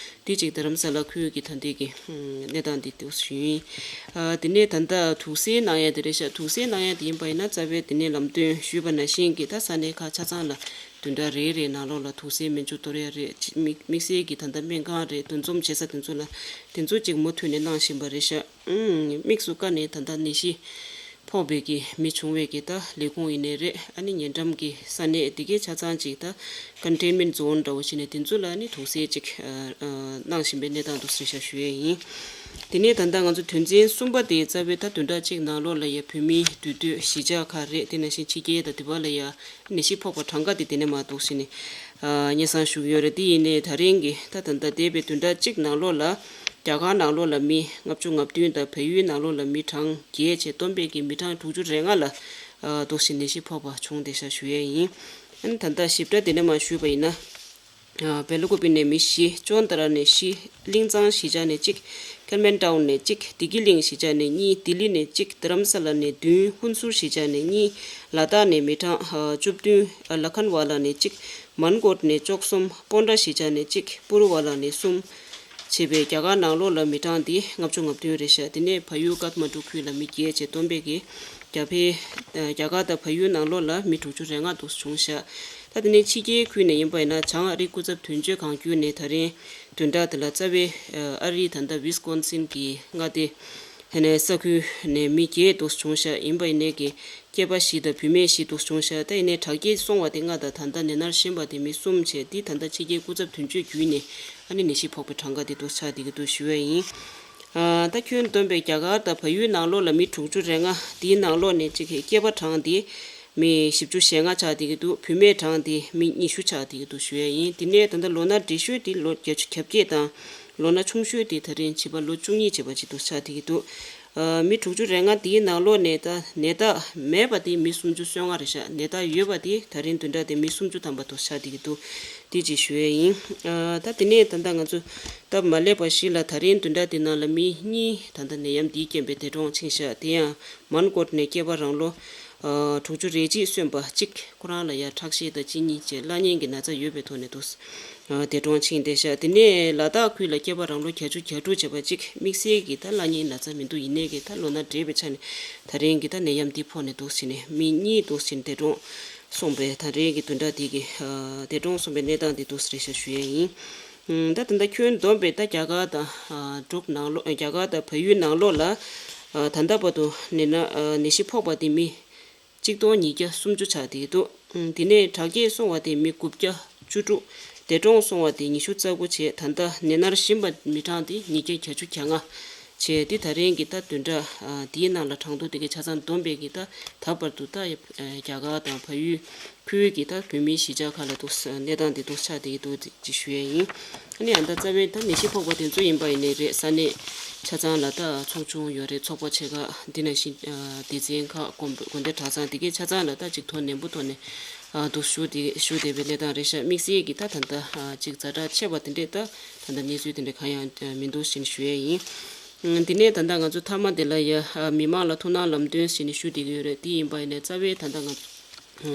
དེ་གཅིག་རྡ་རམ་ས་ལ་ཁུལ་གྱི་ད་ལྟའི་གི་གནས་སྟངས་འདི་འདུག་ཞུ་ཡིན། ཨ་དེ་ནས་ད་ལྟ་དུག་སེལ་གནང་ཡ་དེ་རེད་ཤག་དུག་སེལ་གནང་ཡ་དེ་ཡིན་པ་ཡིན་ན་རྩ་བའི་དེ་ནས་ལམ་སྟོན་ཞུས་པ་ནང་བཞིན་གྱི་ད་ས་གནས་ཁག་ཆ་ཚང་ལ་བདུན་ཕྲག་རེ་རེའི་ནང་ལོགས་ལ་དུག་སེལ་སྨན་བཅོས་གཏོར་ཡ་རེད། དམིགས་དམིགས་བསལ་གྱི་ད་ལྟ་སྨན་ཁང་རེད། འདུ་འཛོམས་བྱེད་ས་དེ་ཚོ་ལ་དེ་ཚོ་གཅིག་མུ་མཐུད་ནས་གནང་བཞིན་པ་རེད་ཤག་དམིགས་སུ་བཀར་ནས་ད་ལྟ་ནད་གཞི་ཕོག་པའི་གི་མི་བྱུང་བའི་གི་ད་ལས་ཁུངས་ཡིན་ནའི་རེད། ཨ་ནི་ཉེ་འགྲམ་གི་ས་གནས་དེ་གའི་ཆ་ཚང་ཅིག་ད་ཀོན་ཊེན་མེན་ཊི་ཛོན་འདྲ་བོ་བྱས་ནས་དེ་ཚོ་ལ་ནི་དུག་སེལ་ཅིག་ཨ་ཨ་གནང་བཞིན་པའི་གནས་སྟངས་འདུག་ཟེར་ཤག་ཞུ་ཡས་ཡིན། དེ་ནས་ད་ལྟ་ང་ཚོ་དོན་ཚན་གསུམ་པ་དེ་རྩ་བའི་ད་བདུན་ཕྲག་གཅིག་ནང་ལོགས་ལ་ཡ་བོད་མིའི་འདུས་སྡོད་གཞིས་ཆགས་ཁག་རེད། དེ་ནང་བཞིན་ཕྱི་རྒྱལ་དང་དེ་བ་ལ་ཡ་ནད་གཞི་ཕོག་པ་གྲངས་ཀ་དེ་དེ་ནས་མར་འདུག་ཟེར་ནས་ཨ་སྙན་སེང་ཞུ་གི་ཡོད་རེད། དེ་ཡིན་ནའི་ད་རིང་གི་ད་ད་ལྟ་འདས་པའི་བདུན་ཕྲག་གཅིག་ནང་ལོགས་ལ་རྒྱ་གར་ནང་ལོགས་ལ་མི་ལྔ་བཅུ་ང་བདུན་དང་བལ་ཡུལ་ནང་ལོགས་ལ་མི་གྲངས་བརྒྱད་བྱས། བསྡོམས་པས་ཀྱི་མི་གྲངས་དྲུག་ཅུ་རེ་ལྔ་ལ་ཨ་འདུག་སེ་ནད་གཞི་ཕོག་པ་བྱུང་བསྡད་ཤག་ཞུ་ཡས་ཡིན། ཨ་ནི་ད་ལྟ་ཞིབ་ཕྲ་དེ་ནས་མར་ཞུས་པ་ཡིན་ན། ཨ་སྦེལ་ཀོབ་ནས་མི་བཞི། ཅོན་ཏ་ར་ནས་བཞི། ཀླིང་ཚང་གཞིས་ཆགས་ནས་གཅིག་ཀལ་མན་ཊའུན་ནས་གཅིག་བདེ་སྐྱིད་གླིང་གཞིས་ཆགས་ནས་གཉིས། ལྡི་ལི་ནས་གཅིག་རྡ་རམ་ས་ལ་ནས་བདུན། ཧུན་སུར་གཞིས་ཆགས་ནས་གཉིས། ལ་དྭགས་ནས་མི་གྲངས་ཨ་བཅུ་བདུན། ཨ་ལ་ཁན་ཝ་ལ་ནས་གཅིག་མོན་གྷོ་ནས་བཅུ་གསུམ། པོན་ཊ་གཞིས་ཆགས་ནས་གཅིག་པུ་རུ་ཝ་ལ་ནས་གསུམ། བྱས་པའི་རྒྱ་གར་ནང་ལོགས་ལ་མི་གྲངས་འདི་ལྔ་བཅུ་ང་བདུན་རེད་ཤག་དེ་ནས་བལ་ཡུལ་ཀཏ་མན་ཌུ་ཁུལ་ལ་མི་བརྒྱད་བཅས་བསྡོམས་པས་ཀྱི་རྒྱ་བལ། རྒྱ་གར་དང་བལ་ཡུལ་ནང་ལོགས་ལ་མི་དྲུག་ཅུ་རེ་ལྔ་འདུག་བྱུང་ཤག་ད་དེ་ནས་ཕྱི་རྒྱལ་ཁུལ་ནས་ཡིན་པ་ཡིན་ན་བྱང་ཨ་རིའི་སྐུ་ཚབ་དོན་གཅོད་ཁང་བརྒྱུད་ནས་ད་རིང་བདུན་ཕྲག་འདི་ལ་རྩ་བའི་ཨ་རིའི་ད་ལྟ་ཝི་སི་ཀོན་སིན་གྱི་མངའ་སྡེ། དེ་ནས་ས་ཁུལ་ནས་མི་བརྒྱད་འདུག་བྱུང་ཤག་ཡིན་པ་ཡིན་ནའི་གི་སྐྱེས་པ་བཞི་དང་བུད་མེད་བཞི་འདུག་བྱུང་ཤག་ད་ཡིན་ནའི་དྲག་སྐྱེད་སོང་བ་དེ་ལྔ་དང་ད་ལྟ་ནད་མནར་གཞོན་པ་དེ་མི་གསུམ་བྱས་འདི་ད་ལྟ་ཕྱི་རྒྱལ་སྐུ་ཚབ་དོན་གཅོད་བརྒྱུད་ནས་ཨ་ནི་ནད་གཞི་ཕོག་པའི་གྲངས་ཀ་དེ་འདུག་ཆགས་བསྡད་ཀྱི་འདུག་ཞུ་ཡས་ཡིན། ཨ་ད་ཁྱོན་བསྡོམས་པའི་རྒྱ་གར་དང་བལ་ཡུལ་ནང་ལོགས་ལ་མི་དྲུག་ཅུ་རེ་ལྔ་འདིའི་ནང་ལོགས་ནས་གཅིག་གི་སྐྱེས་པ་གྲངས་འདི་མི་བཞི་བཅུ་ཞེ་ལྔ་ཆགས་བསྡད་ཀྱི་འདུག་བུད་མེད་གྲངས་འདི་མི་ཉི་ཤུ་ཆགས་བསྡད་ཀྱི་འདུག་ཞུ་ཡས་ཡིན། དེ་ནས་ད་ལྟ་ལོ་ན་བགྲེས་ཤོས་འདི་ལོ་བརྒྱད་ཅུ་གྱ་བརྒྱད་དང་། ལོ་ན་ཆུང་ཤོས་དེ་ད་རིང་བྱིས་པ་ལོ་བཅུ་གཉིས་བྱས་པ་ཅིག་འདུག་ཆགས་བསྡད་ཀྱི་འདུག་ཨ་མི་དྲུག་ཅུ་རེ་ལྔ་དེའི་ནང་ལོགས་ནས་ད་ནད་རྟགས་མེད་པ་དེ་མི་སུམ་ཅུ་སོ་ལྔ་རེད་ཤག་ནད་རྟགས་ཡོད་པ་དེ་ད་རིང་བདུན་ཕྲག་དེ་མི་སུམ་ཅུ་ཐམ་པ་འདུག་ཆགས་བསྡད་ཀྱི་འདུག་དེ་ཅིག་ཞུ་ཡས་ཡིན། ཨ་ད་དེ་ནས་ད་ལྟ་ང་ཚོ་སྟབས་མ་ལེགས་པ་ཞིག་ལ་ད་རིང་བདུན་ཕྲག་དེ་ནང་ལ་མི་གཉིས་ད་ལྟ་ནད་ཡམས་འདིའི་རྐྱེན་པས་འདས་གྲོངས་ཕྱིན་ཤག་དེ་ཡང་མན་ཀོཊ་ནས་སྐྱེས་པ་རང་ལོ་ཨ་དྲུག་ཅུ་རེ་གཅིག་སོན་པ་གཅིག་ཁོ་རང་ལ་ཡང་ཁྲག་ཤེད་དང་གཅིན་སྙི་བཅས་བརླག་གཉན་གྱི་ན་ཚ་ཡོད་པའི་ཐོག་ནས་འདུག་འདས་གྲོངས་ཕྱིན་བསྡད་ཤག་དེ་ནས་ལ་དྭགས་ཁུལ་ལ་སྐྱེས་པ་རང་ལོ་བརྒྱད་ཅུ་གྱ་དྲུག་བྱས་པ་གཅིག་དམིགས་བསལ་གྱི་ད་བརླག་གཉན་ན་ཚ་མི་འདུག་ཡིན་ནའི་གི་ད་ལོ་ན་བགྲེས་པའི་ཆ་ནས་ད་རིང་གི་ད་ནད་ཡམས་འདི་ཕོག་ནས་འདུག་ཟེར་ནས་མི་གཉིས་འདུག་ཟེར་ནས་འདས་གྲོངས་སོང་པས། ད་རིང་གི་བདུན་ཕྲག་འདི་གི་འདས་གྲོངས་སོང་པའི་གནས་སྟངས་འདི་འདུག་ཟེར་ཤག་ཞུ་ཡས་ཡིན། ད་ད་ལྟ་ཁྱོན་བསྡོམས་པས་ད་རྒྱ་གར་དང་འབྲུག་ནང་ལོགས་རྒྱ་གར་དང་བལ་ཡུལ་ནང་ལོགས་ལ་ད་ལྟ་བར་དུ་ནད་ན་ནད་གཞི་ཕོག་པ་དེ་མི་གཅིག་སྟོང་ཉིས་བརྒྱ་སུམ་ཅུ་ཆགས་བསྡད་འདུག་དེ་ནས་དྲག་སྐྱེད་སོང་བ་དེ་མི་དགུ་བརྒྱ་བཅུ་དྲུག་འདས་གྲོངས་སོང་བ་དེ་ཉི་ཤུ་རྩ་དགུ་བྱས། ད་ལྟ་ནད་མནར་གཞོན་པ་མི་གྲངས་དེ་ཉིས་བརྒྱ་བརྒྱད་ཅུ་གྱ་ལྔ་བྱས། དེ་ད་རིང་གི་ད་བདུན་ཕྲག་འདིའི་ནང་ལ་གྲངས་ཐོ་དེ་གའི་ཆ་ཚང་བསྡོམས་པས་ཀྱི་ད་ད་བར་དུ་ད་རྒྱ་གར་དང་བལ་ཡུལ་ཁུལ་གྱི་ད་བོད་མིའི་གཞིས་ཆགས་ཁག་ལ་འདུག་གནས་སྟངས་དེ་འདུག་ཆགས་བསྡད་ཀྱི་འདུག་ཅེས་ཞུ་ཡས་ཡིན། ཨ་ནི་ཨ་ད་རྩ་བའི་ད་ནད་གཞི་ཕོག་པ་དེ་ཚོ་ཡིན་པ་ཡིན་ནའི་རེད། ས་གནས་ཆ་ཚང་ལ་ད་ཚོགས་ཆུང་ཡོད་རེད། ཚོགས་པ་ཆེ་ཁག་འདི་ནང་བཞིན་སྡེ་ཚན་ཁག་དགོན་དགོན་སྡེ་གྲྭ་ཚང་དེ་གའི་ཆ་ཚང་ལ་ད་ཅིག་དོ་ནན་པོ་ཐོག་ནས་འདུག་ཞུ་བདེ་ཞུ་བདེ་བའི་གནས་སྟངས་རེད་ཤག་དམིགས་བསལ་གྱི་ད་ད་ལྟ་ཅིག་ཛ་དྲག་ཆེ་བ་དེ་འདྲས་ད་ད་ལྟ་གནས་ཚུལ་དེ་འདྲས་གང་ཡང་མི་འདུག་ཞེས་ཞུ་ཡས་ཡིན། འདི་ནས་ད་ལྟ་ང་ཚོ་མཐའ་མ་དེ་ལ་ཡ་མི་མང་ལ་ཐུགས་སྣང་ལམ་སྟོན་ཞེས་ནས་ཞུ་བསྡད་ཀྱི་ཡོད་རེད། དེ་ཡིན་པ་ཡིན་ནའི་རྩ་བའི་ད་ལྟ་ང་ཚོ་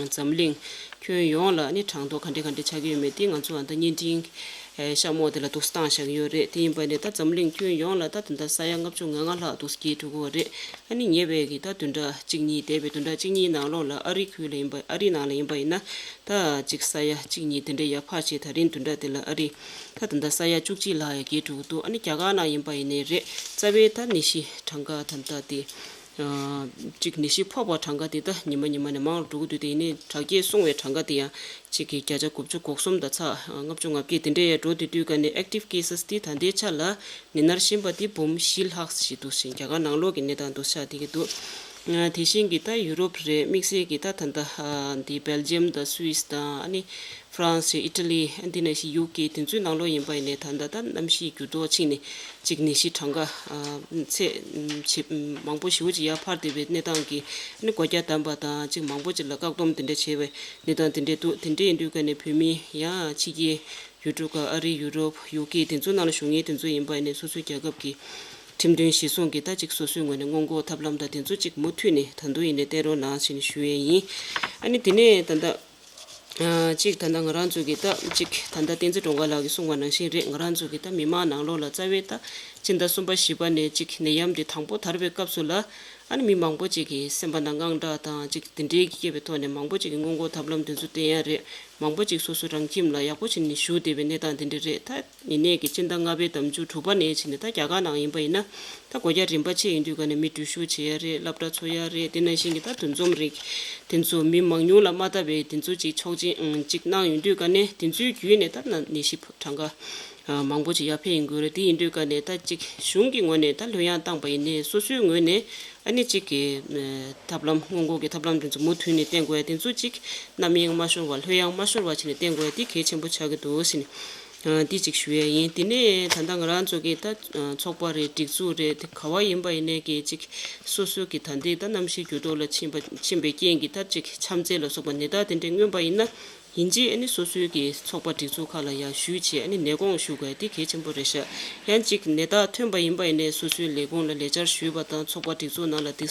འཛམ་གླིང་ཁྱོན་ཡོངས་ལ་ནི་གྲངས་ཐོ་ག་འདྲ་ག་འདྲ་ཆགས་ཀྱི་ཡོད་མེད་དེ་ང་ཚོ་ཨ་ད་བརྙན་འཕྲིན་ཤག་མོ་དེ་ལ་འདུག་བཏང་བཞག་གི་ཡོད་རེད། དེ་ཡིན་པ་ནི་ད་འཛམ་གླིང་ཁྱོན་ཡོངས་ལ་ད་ད་ལྟ་ས་ཡ་ལྔ་བཅུ་ང་ལྔ་ལྷག་འདུག་སྐྱེས་འགྲོ་གི་ཡོད་རེད། ཨ་ནི་ཉེ་བའི་གི་ད་བདུན་ཕྲག་གཅིག་གཉིས་འདས་པའི་བདུན་ཕྲག་གཅིག་གཉིས་ནང་ལོགས་ལ་ཨ་རི་ཁུལ་ལ་ཡིན་པ་ཨ་རི་ནང་ལ་ཡིན་པ་ཡིན་ན་ད་གཅིག་ས་ཡ་གཅིག་གཉིས་དེ་འདྲ་ཡར་འཕར་བྱས། ད་རིང་བདུན་ཕྲག་དེ་ལ་ཨ་རི་ད་ད་ལྟ་ས་ཡ་བཅུ་གཅིག་ལྷག་ཡར་སྐྱེས་འགྲོ་གི་འདུག་ཨ་ནི་རྒྱ་གར་ནང་ཡིན་པ་ཡིན་ནའི་རེད། རྩ་བའི་ད་ནད་གཞི་གྲངས་ཀ་ད་ད་དེ། གཅིག་ནད་གཞི་ཕོག་པ་གྲངས་ཀ་དེ་ད་ཉི་མ་ཉི་མ་ནས་མང་རུ་འགྲོ་གི་འདུག་དེ་ཡིན་ནའི་དྲག་སྐྱེད་སོང་བའི་གྲངས་ཀ་དེ་ཡང་གཅིག་གི་བརྒྱ་ཆ་དགུ་བཅུ་གོ་གསུམ་དང་ཚེག་ལྔ་བཅུ་ང་བརྒྱད་དེ་འདྲའི་ཡར་འགྲོ་དེ་དུས་ཀ་ནས་ཨེག་ཊིབ་ཀེ་སེས་དེ་ད་ལྟའི་ཆ་ལ་ནད་མནར་གཞོན་པ་དེ་འབུམ་བཞི་ལྷག་ཞིག་འདུག་ཞིང་རྒྱ་གར་ནང་ལོགས་ཀྱི་གནས་སྟངས་འདུག་ཆགས་བསྡད་ཀྱི་འདུག་དེ་བཞིན་གྱི་ད་ཡུ་རོབ་རེད། དམིགས་བསལ་གྱི་ད་ད་ལྟ་འདི་སྦེལ་ཇམ་དང་སུད་སི་དང་ཨ་ནི། ཧྥ་རན་སི་ཨི་ཊ་ལི་འདི་ནང་བཞིན་ཡུ་ཀེ་དེ་ཚོའི་ནང་ལོགས་ཡིན་པ་ཡིན་ནའི་ད་ལྟ་ད་གནམ་གཤིས་འགྱུར་ལྡོག་ཕྱིན་ནས་གཅིག་ནད་གཞི་གྲངས་ཀ་ཚད་ཇེ་མང་པོ་ཞེ་པོ་ཅིག་ཡར་འཕར་བསྡད་པའི་གནས་སྟངས་ཀྱིས་ཨ་ནི་སྒོ་རྒྱ་བསྡམས་པ་དང་གཅིག་མང་པོ་ཅིག་ལ་བཀག་སྡོམ་དེ་འདྲ་བྱས་པའི་གནས་སྟངས་དེ་འདྲ་འདུག་དེ་འདྲ་ཡིན་དུས་ཀ་ནས་བོད་མི་ཡང་ཕྱི་རྒྱལ་ཡུལ་གྲུ་ཁག་ཨ་རི་ཡུ་རོབ་ཡུ་ཀེ་དེ་ཚོའི་ནང་ལ་བཞུགས་མཁན་དེ་ཚོ་ཡིན་པ་ཡིན་ནའི་སོ་སོའི་རྒྱལ་ཁབ་ཀྱི་ཁྲིམས་དོན་གཞི་བཟུང་གི་ད་གཅིག་སོ་སོའི་ངོས་ནས་སྔོན་འགོག་ཐབས་ལམ་དང་དེ་ཚོ་གཅིག་མུ་མཐུད་ནས་ད་དུང་ཡིན་ནའི་བསྟེན་རོགས་གནང་ཞེས་ནས་ཞུ་ཡས་ཡིན། ཨ་ནི་དེ་ནས་ད་ལྟ། གཅིག་ད་ལྟ་ང་རང་ཚོ་གི་ད་གཅིག་ད་ལྟ་བསྟན་འཛིན་སྒྲོལ་དཀར་ལགས་ཀྱིས་གསུངས་པ་ནང་བཞིན་རེད། ང་རང་ཚོ་གི་ད་མི་མང་ནང་ལོགས་ལ་རྩ་བའི་ད་སྤྱི་ཟླ་གསུམ་པ་བཞི་པ་ནས་གཅིག་ནད་ཡམས་འདི་དང་པོ་དར་བའི་སྐབས་སུ་ལ་ཨ་ནི་མི་མང་པོ་ཅིག་གི་སེམས་པ་ནང་དངངས་སྐྲག་དང་གཅིག་དེ་འདྲའི་སྐྱེས་པའི་ཐོག་ནས་མང་པོ་ཅིག་གི་སྔོན་འགོག་ཐབས་ལམ་དེ་ཚོ་བསྟེན་ཡ་རེད། མང་པོ་ཅིག་སོ་སོ་རང་ཁྱིམ་ལ་ཡག་པོ་བྱས་ནས་བཞུགས་བསྡད་པའི་གནས་སྟངས་དེ་འདྲ་རེད། ད་ཡིན་ནའི་གི་སྤྱི་ཟླ་ལྔ་པའི་ཟླ་མཇུག་དྲུག་པ་ནས་བྱས་ནས་ད་རྒྱ་གར་ནང་ཡིན་པ་ཡིན་ན། ད་སྒོ་རྒྱ་རིམ་པ་ཕྱེ་ཡོང་དུས་ཀ་ནས་མི་འགྲུལ་བཞུད་བྱེད་ཡ་རེད། སློབ་གྲྭ་ཚུགས་ཡ་རེད། དེ་ནང་བཞིན་གྱི་ད་འདུ་འཛོམས་རིགས་དེ་ཚོ་མི་མང་ཉུང་ལ་མ་ལྟ་བའི་དེ་ཚོ་ཅིག་ཆོག་མཆན་ཅིག་གནང་ཡོང་དུས་ཀ་ནས་དེ་ཚོའི་བརྒྱུད་ནས་ད་ནད་གཞི་གྲངས་ཀ་མང་པོ་ཅིག་ཡར་འཕེལ་ཡོང་གི་རེད། དེ་ཡིན་དུས་ཀ་ནས་ད་ཅིག་གཞུང་གི་ངོས་ནས་ད་ལྷོད་ཡངས་བཏང་པ་ཡིན་ནའི་སོ་སོའི་ངོས་ནས་ཨ་ནི་ཅིག་གི་ཐབས་ལམ་སྔོན་འགོག་གི་ཐབས་ལམ་དེ་ཚོ་མུ་མཐུད་ནས་བསྟེན་དགོས་ཡ་དེ་ཚོ་ཅིག་རྣམ་གཡེང་མ་ཤོར་བ་ལྷོད་ཡངས་མ་ཤོར་བ་བྱས་ནས་བསྟེན་དགོས་ཡ་དེ་གལ་ཆེན་པོ་ཆགས་ཀྱི་འདུག་ཟེར་ནས། འདི་གཅིག་ཞུ་ཡས་ཡིན། དེ་ནས་ད་ལྟ་ང་རང་ཚོ་གི་ད་ཚོགས་པ་རེད། སྒྲིག་འཛུགས་རེད། དེ་ག་བ་ཡིན་པ་ཡིན་ནའི་གི་གཅིག་སོ་སོ་གི་ད་ལྟའི་ད་གནམ་གཤིས་འགྱུར་ལྡོག་ལ་ཕྱིན་པ་ཕྱིན་པའི་རྐྱེན་གྱིས་ད་གཅིག་འཆམ་ཚད་ལ་སོགས་པ་ནད་རྟགས་དེ་འདྲས་མངོན་པ་ཡིན་ན་ཡིན་གཅིག་ཨ་ནི་སོ་སོའི་གི་ཚོགས་པ་སྒྲིག་འཛུགས་ཁག་ལ་ཡང་ཞུས་བྱས་ཨ་ནི་ནད་དགོངས་ཞུ་དགོས་དེ་གལ་ཆེན་པོ་རེད་ཤག་ཡང་གཅིག་ནད་རྟགས་ཐོན་པ་ཡིན་པ་ཡིན་ནའི་སོ་སོའི་ལས་ཁུངས་ལ་ལས་འཆར་ཞུས་པ་དང་ཚོགས་པ་སྒྲིག་འཛུགས་ནང་ལ་དེ་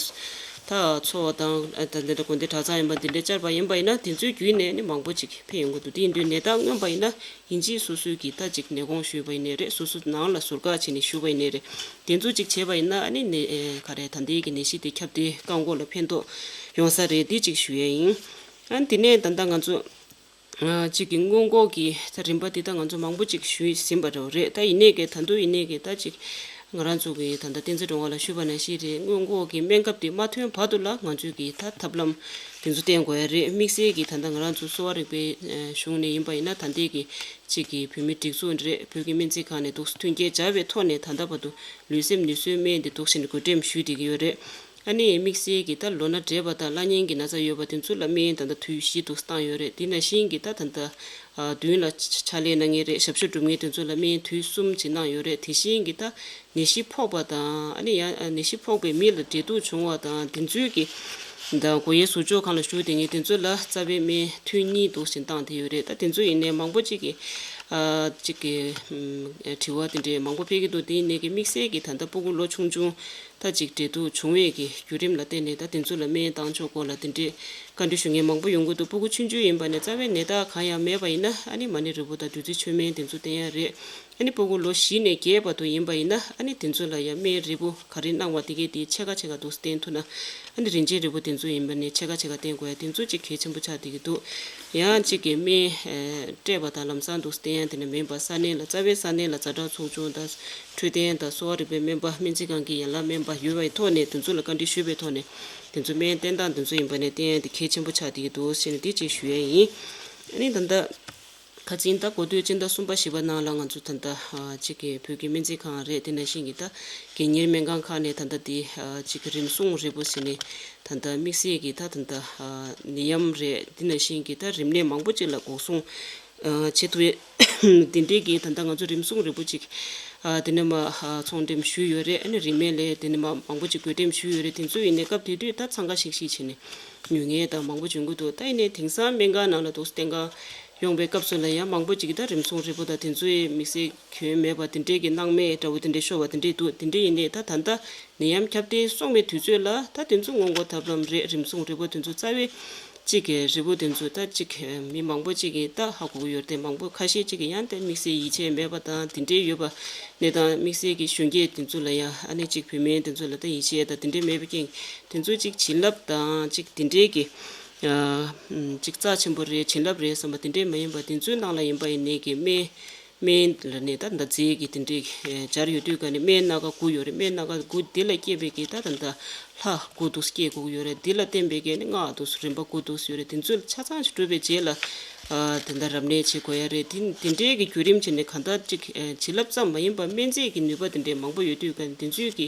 ད་འཚོ་བ་དང་ད་འདི་འདྲ་དགོན་སྡེ་གྲྭ་ཚང་ཡིན་པ་འདི་འདྲ་བཅར་བ་ཡིན་པ་ཡིན་ན་དེ་ཚོའི་བརྒྱུད་ནས་ནི་མང་པོ་ཅིག་ཕེབས་ཡོང་གི་འདུག་དེ་ཡིན་དུས་ནད་རྟགས་མངོན་པ་ཡིན་ན་ཡིན་གཅིག་སོ་སོའི་གི་ད་ཅིག་ནད་གོང་ཞུས་པ་ཡིན་ནའི་རེད། སོ་སོ་ནང་ལ་ཟུར་བཀག་བྱས་ནས་བཞུགས་པ་ཡིན་ནའི་རེད། དེ་ཚོ་ཅིག་བྱས་པ་ཡིན་ན་ཨ་ནི་ནད་ག་རེ་ད་ལྟའི་གི་ནད་གཞི་དེ་ཁྱབ་གདལ་བཀག་འགོག་ལ་ཕན་ཐོགས་ཡོང་ས་རེད། དེ་ཅིག་ཞུ་ཡས་ཡིན། ཨ་ནི་དེ་ནས་ད་ལྟ་ང་ཚོ། ཨ་གཅིག་གི་སྔོན་འགོག་གི་ད་རིམ་པ་འདི་ད་ང་ཚོ་མང་པོ་ཅིག་ཞུས་ཟིན་པ་འདྲ་བོ་རེད། ད་ཡིན་ནའི་གི་ད་དུང་ཡིན་ནའི་གི་ད་ཅིག་ང་རང་ཚོ་གི་ད་ལྟ་བསྟན་འཛིན་སྒྲོལ་དཀར་ལགས་ཞུས་པ་ནང་བཞིན་རེད། སྔོན་འགོག་གི་སྨན་ཁབ་དེ་མ་ཐོན་བར་དུ་ལ་ང་ཚོས་གི་ད་ཐབས་ལམ་དེ་ཚོ་བསྟེན་དགོས་ཡ་རེད། དམིགས་བསལ་གི་ད་ལྟ་ང་རང་ཚོ་གསོ་བ་རིག་པའི་ཨ་གཞུང་ནས་ཡིན་པ་ཡིན་ན་ད་ལྟའི་གི་གཅིག་གི་བོད་མི་སྒྲིག་འཛུགས་རེད། བོད་ཀྱི་སྨན་རྩིས་ཁང་ནས་འདུག་མཐུན་རྐྱེན་སྦྱར་བའི་ཐོག་ནས་ད་ལྟ་བར་དུ་ལུས་སེམས་ནུས་གསོའི་སྨན་དེ་འདུག་བྱས་ནས་བགོ་འགྲེམས་ཞུས་བསྡད་ཀྱི་ཡོད་རེད། ཨ་ནི་དམིགས་བསལ་གྱི་ད་ལོ་ན་བགྲེས་པ་དང་བླ་གཉན་གྱི་ན་ཚ་ཡོད་པ་དེ་ཚོ་ལ་སྨན་ད་ལྟ་དུས་བཞི་འདུག་བཏང་ཡོད་རེད། དེ་ནང་བཞིན་གྱི་ད་ད་ལྟ་ཨ་མདུན་ལ་ཕྱག་ལས་གནང་མཁན་རེད། ཞབས་ཞུ་སྒྲུབ་མཁན་དེ་ཚོ་ལ་སྨན་དུས་གསུམ་ཅིག་གནང་ཡོད་རེད། དེ་བཞིན་གྱི་ད་ནད་གཞི་ཕོག་པ་དང་ཨ་ནི་ཡང་ནད་གཞི་ཕོག་པའི་མི་ལ་འབྲེལ་གཏུག་བྱུང་བ་དང་དེ་ཚོའི་གི་ད་སྒོ་དབྱེ་ཟུར་འཇོག་ཁང་ལ་བཞུགས་བསྡད་མཁན་དེ་ཚོ་ལ་རྩ་བའི་སྨན་ཐུན་གཉིས་འདུག་ཅིག་བཏང་བསྡད་ཡོད་རེད། ད་དེ་ཚོ་ཡིན་ནའི་མང་པོ་ཅིག་གི་ཨ་ཅིག་གི་ཨམ་དྲི་བ་དེ་འདྲའི་མང་པོ་ཕེབས་ཀྱི་འདུག་དེ་ཡིན་ནའི་གི་དམིགས་བསལ་གྱི་ད་ལྟ་སྤུ་གུ་ལོ་ཆུང་ཆུང་ད་ཅིག་འབྲེལ་གཏུག་བྱུང་བའི་གི་བརྒྱུད་རིམ་ལ་བརྟེན་ནས་ད་དེ་ཚོ་ལ་སྨན་བཏང་ཕྱོགས་སྐོར་ལ་དེ་འདྲའི་བཀའ་འདྲི་ཞུ་མཁན་མང་པོ་ཡོང་གི་འདུག་སྤུ་གུ་ཆུང་ཆུང་ཡིན་པ་ནས་རྩ་བའི་ནད་རྟགས་གང་ཡང་མེད་པ་ཡིན་ན་ཨ་ནི་མ་ཎི་རིལ་བུ་དང་བདུད་རྩི་མཆོད་སྨན་དེ་ཚོ་བསྟེན་ཡ་རེད། ཨ་ནི་སྤུ་གུ་ལོ་བཞི་ནས་བརྒྱད་བར་དུ་ཡིན་པ་ཡིན་ན་ཨ་ནི་དེ་ཚོ་ལ་ཡང་སྨན་རིལ་བུ་ག་རེ་གནང་བ་དེ་གས་དེ་ཕྱེད་ཀ་ཕྱེད་ཀ་འདུག་བསྟེན་ཐུབ་ན་ཨ་ནི་རིན་ཆེན་རིལ་བུ་དེ་ཚོ་ཡིན་པ་ནས་ཕྱེད་ཀ་ཕྱེད་ཀ་བསྟེན་དགོས་ཡ་དེ་ཚོ་ཅིག་གལ་ཆེན་པོ་ཆགས་བསྡད་ཀྱི་འདུག་ཡང་གཅིག་གི་སྨན་ཨ་སྤྲད་པ་དང་ལམ་སང་འདུག་བསྟེན་ཡ་དེ་འདྲ་མིན་པ་ས་གནས་ལ་རྩ་བའི་ས་གནས་ལ་ཛ་དྲག་ཚོགས་ཆུང་དང་འཕྲོད་བསྟེན་དང་གསོ་བ་རིག་པའི་སྨན་པ་སྨན་རྩིས་ཁང་གི་ཡན་ལག་སྨན་པ་ཡོད་པའི་ཐོག་ནས་དེ་ཚོ་ལ་བཀའ་འདྲི་ཞུས་པའི་ཐོག་ནས་དེ་ཚོ་སྨན་བསྟེན་སྟངས་དེ་ཚོ་ཡིན་པ་ནས་བསྟེན་ཡ་དེ་གལ་ཆེན་པོ་ཆགས་བསྡད་ཀྱི་འདུག་ཟེར་ནས་དེ་ཅིག་ཞུ་ཡ་ཡིན། ཨ་ནི་ད་ལྟ་ཁ་སང་ད་འགོ་སྟོད་སྤྱི་ཟླ་གསུམ་པ་བཞི་པ་ནང་ལ་ང་ཚོ་ད་ལྟ་ཨ་གཅིག་གི་བོད་ཀྱི་སྨན་རྩིས་ཁང་རེད། དེ་ནང་བཞིན་གྱི་ད་སྒེར་གཉེར་སྨན་ཁང་ཁག་ནས་ད་ལྟ་དེ་ཨ་གཅིག་གི་རིམས་སྲུང་རིལ་བུ་ཟེར་ནས་ད་ལྟ་དམིགས་བསལ་གྱི་ད་ད་ལྟ་ཨ་ནད་ཡམས་རེད། དེ་ནང་བཞིན་གྱི་ད་རིམས་ནད་མང་པོ་ཅིག་ལ་འགོག་སྲུང་ཨ་བྱེད་ཐུབ་ཡས་དེ་འདྲའི་གི་ད་ལྟ་ང་ཚོ་རིམས་སྲུང་རིལ་བུ་ཅིག་ཨ་དེ་ནས་མ་ཨ་ཚོང་འགྲེམས་ཞུས་ཡོད་རེད། ཨ་ནི་རིན་མེད་ལས་དེ་ནས་མ་མང་པོ་ཅིག་བགོ་འགྲེམས་ཞུས་ཡོད་རེད། དེ་ཚོ་ཡིན་ནའི་སྐབས་དེ་དུས་ད་འཚང་ཁ་ཤིག་ཤིག་བྱས་ནས་ཉོ་མཁན་དང་མང་པོ་བྱུང་གི་འདུག་ད་ཡིན་ནའི་དེང་སང་སྨན་ཁང་ནང་ལ་འདུག་བསྟེན་ཁང་ཡོང་བའི་སྐབས་སུ་ལ་ཡང་མང་པོ་ཅིག་གིས་ད་རིམས་སྲུང་རིལ་བུ་དང་དེ་ཚོའི་དམིགས་བསལ་གྱོན་མེད་པ་དེ་འདྲའི་གི་སྣང་མེད་འདྲ་བོ་དེ་འདྲའི་ཤོར་བ་དེ་འདྲའི་འདུག་དེ་འདྲའི་ཡིན་ནའི་ད་ད་ལྟ་ནད་ཡམས་ཁྱབ་གདལ་སོང་བའི་དུས་ཚོད་ལ་ད་དེ་ཚོ་སྔོན་འགོག་ཐབས་ལམ་རེད། རིམས་སྲུང་རིལ་བུ་དེ་ཚོ་རྩ་བའི་གཅིག་གི་རིལ་བུ་དེ་ཚོ་ད་གཅིག་མི་མང་པོ་གཅིག་གིས་ད་ཧ་གོ་གི་ཡོད་རེད་དེ། མང་པོ་ཁ་ཤས་གཅིག་གིས་ཡང་དེ་དམིགས་བསལ་ཡིད་ཆེས་མེད་པ་དང་དེ་འདྲའི་ཡོད་པ་ནས་དང་དམིགས་བསལ་གྱི་གཞོན་སྐྱེས་དེ་ཚོ་ལ་ཡང་ཨ་ནི་གཅིག་བུད་མེད་དེ་ཚོ་ལ་ད་ཡིད་ཆེས་དང་དེ་འདྲའི་མེད་པའི་རྐྱེན་དེ་ཚོ་གཅིག་བྱིན་རླབས་དང་གཅིག་དེ་འདྲའི་གི་ཨ་གཅིག་རྩ་ཆེན་པོ་རེད། བྱིན་རླབས་རེད་བསམ་པ་དེ་འདྲའི་མ་ཡིན་པ་དེ་ཚོའི་ནང་ལ་ཡིན་པ་ཡིན་ནའི་གི་སྨན་སྨན་ལ་ནི་ད་ད་རྫས་ཀྱི་དེ་འདྲའི་སྦྱར་ཡོད་དུས་ག་ནས་སྨན་སྣ་ཁ་དགུ་ཡོད་རེད། སྨན་སྣ་ཁ་དགུ་དེ་ལ་སྐྱེས་པའི་གི་ད་ད་ད་ལྷ་དགུ་འདུག་སྐྱེ་དགུ་ཡོད་རེད། དེ་ལ་བརྟེན་པའི་གི་ནི་སྔགས་འདུག་རིམ་པ་དགུ་འདུག་ཡོད་རེད། དེ་ཚོ་ཆ་ཚང་ཞིག་གྲུབ་པའི་རྗེས་ལ་ཨ་དེ་འདྲ་རབ་གནས་བྱེད་དགོས་ཡ་རེད། དེ་དེ་འདྲའི་གི་བརྒྱུད་རིམ་བྱས་ནས་གང་ལྟར་གཅིག་ཨ་བྱིན་རླབས་ཙམ་མ་ཡིན་པ་སྨན་རྫས་ཀྱི་ནུས་པ་དེ་འདྲའི་མང་པོ་ཡོད་དུས་ག་ནས་དེ་ཚོའི་གི་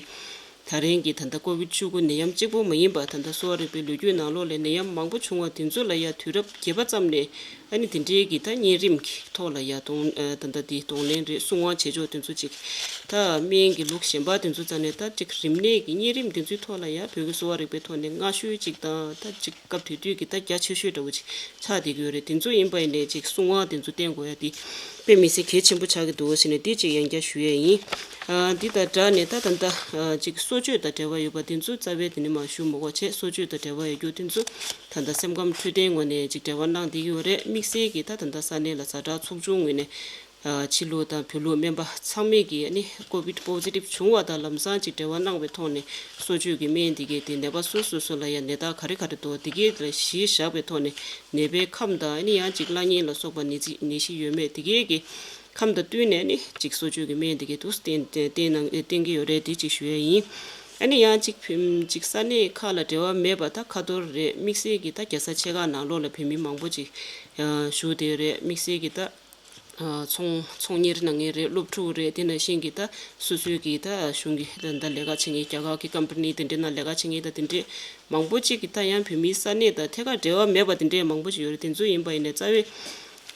ད་རིང་གི་ད་ལྟ་ཀོ་བིད་བཅུ་དགུ་ནད་ཡམས་གཅིག་པོ་མ་ཡིན་པ་ད་ལྟ་གསོ་བ་རིག་པའི་ལོ་རྒྱུས་ནང་ལོགས་ལ་ནད་ཡམས་མང་པོ་བྱུང་བ་དེ་ཚོ་ལ་ཡ་དུས་རབས་བརྒྱད་པ་ཙམ་ནས་ཨ་ནི་དེ་འདྲའི་གི་ད་གཉན་རིམས་ཀྱི་ཐོག་ལ་ཡ་གདོང་ཨ་ད་ལྟ་དེ་གདོང་ལེན་རེད། སྲུང་དབང་བྱེད་ཕྱོགས་དེ་ཚོ་ཅིག་ད་སྨན་གྱི་ལུགས་གཞན་པ་དེ་ཚོ་རྩ་ནས་ད་ཅིག་རིམས་ནད་ཀྱི་གཉན་རིམས་དེ་ཚོའི་ཐོག་ལ་ཡ་བོད་ཀྱི་གསོ་བ་རིག་པའི་ཐོག་ནས་སྔ་ཤོས་ཅིག་དང་ད་ཅིག་སྐབས་དེ་དུས་ཀྱི་ད་རྒྱ་ཆེ་ཤོས་འདྲ་བོ་ཅིག་ཆགས་བསྡད་ཀྱི་ཡོད་རེད། དེ་ཚོ་ཡིན་པ་ཡིན་ནའི་ཅིག་སྲུང་དབང་དེ་ཚོ་བསྟེན་དགོས་ཡ་དེ་དཔེ་མི་སྲིད་གལ་ཆེན་པོ་ཆགས་ཀྱི་འདུག་ཟེར་ནས་དེ་ཅིག་ཡང་བསྐྱར་ཞུ་ཡས་ཡིན། ཨ་འདི་དང་སྦྲགས་ནས་ད་ད་ལྟ་ཨ་ཅིག་གསོ་བཅོས་དང་འབྲེལ་བ་ཡོད་པ་དེ་ཚོ་རྩ་བའི་དེ་ནས་མར་ཞུ་མི་དགོས་བྱས། གསོ་བཅོས་དང་འབྲེལ་བ་ཡོད་རྒྱུ་དེ་ཚོ་ད་ལྟ་སེམས་ཁམས་འཕྲོད་བསྟེན་ངོས་ནས་ཅིག་འབྲེལ་བ་གནང་བསྡད་ཀྱི་ཡོད་རེད། དམིགས་བསལ་གྱི་ད་ད་ལྟ་ས་གནས་ལ་ཛ་དྲག་ཚོགས་ཆུང་ངོས་ནས་ཨ་ཕྱི་ལུགས་དང་བོད་ལུགས་སྨན་པ་ཚང་མས་ཀྱིས་ཨ་ནི་ཀོ་བིད་པོ་ཛི་ཊིབ་བྱུང་བ་དང་ལམ་སང་ཅིག་འབྲེལ་བ་གནང་བའི་ཐོག་ནས་གསོ་བཅོས་ཀྱི་སྨན་འདི་གས་དེ་ནད་པ་སོ་སོ་སོ་ལ་ཡང་ནད་རྟགས་ག་རེ་ག་རེ་འདུག་དེ་གས་ལ་གཞི་བཞག་པའི་ཐོག་ནས་ནད་པའི་ཁམས་དང་ཨ་ནི་ཡང་ཅིག་གླ་རྙིང་ལ་སོགས་པ་ནད་རྩི་ནད་གཞི་ཡོད་མེད་དེ་གས་ཀྱི་ཁམས་དང་བསྟུན་ནས་ཨ་ནི་ཅིག་གསོ་བཅོས་ཀྱི་སྨན་དེ་གས་འདུག་བསྟེན་བསྟེན་གནང་བསྟེན་གྱི་ཡོད་རེད། དེ་ཅིག་ཞུ་ཡས་ཡིན། ཨ་ནི་ཡང་ཅིག་ཕིམ་ཅིག་ས་གནས་ཁག་ལ་འབྲེལ་བ་མེད་པ་ད་ཁ་ཐོར་རེད། དམིགས་བསལ་གྱི་ད་རྒྱལ་ས་ཆེ་ཁག་ནང་ལོགས་ལ་བོད་མི་མང་པོ་ཅིག་ཨ་བཞུགས་བསྡད་ཡོད་རེད། དམིགས་བསལ་གྱི་ད་ཨ་ཚོང་ཚོང་གཉེར་གནང་མཁན་རེད། སློབ་ཕྲུག་རེད། དེ་ནང་བཞིན་གྱི་ད་སོ་སོའི་གི་ད་གཞུང་གི་ད་ལས་ཀ་བྱེད་མཁན་རྒྱ་གར་གྱི་ཀམ་པ་ནི་དེ་འདྲའི་ནང་ལས་ཀ་བྱེད་མཁན་ད་དེ་འདྲའི་མང་པོ་ཅིག་གི་ད་ཡང་བོད་མིའི་ས་གནས་དང་ཐད་ཀར་འབྲེལ་བ་མེད་པ་དེ་འདྲའི་མང་པོ་ཅིག་ཡོད་རེད། དེ་ཚོ་ཡིན་པ་ཡིན་ནའི་རྩ་བའི་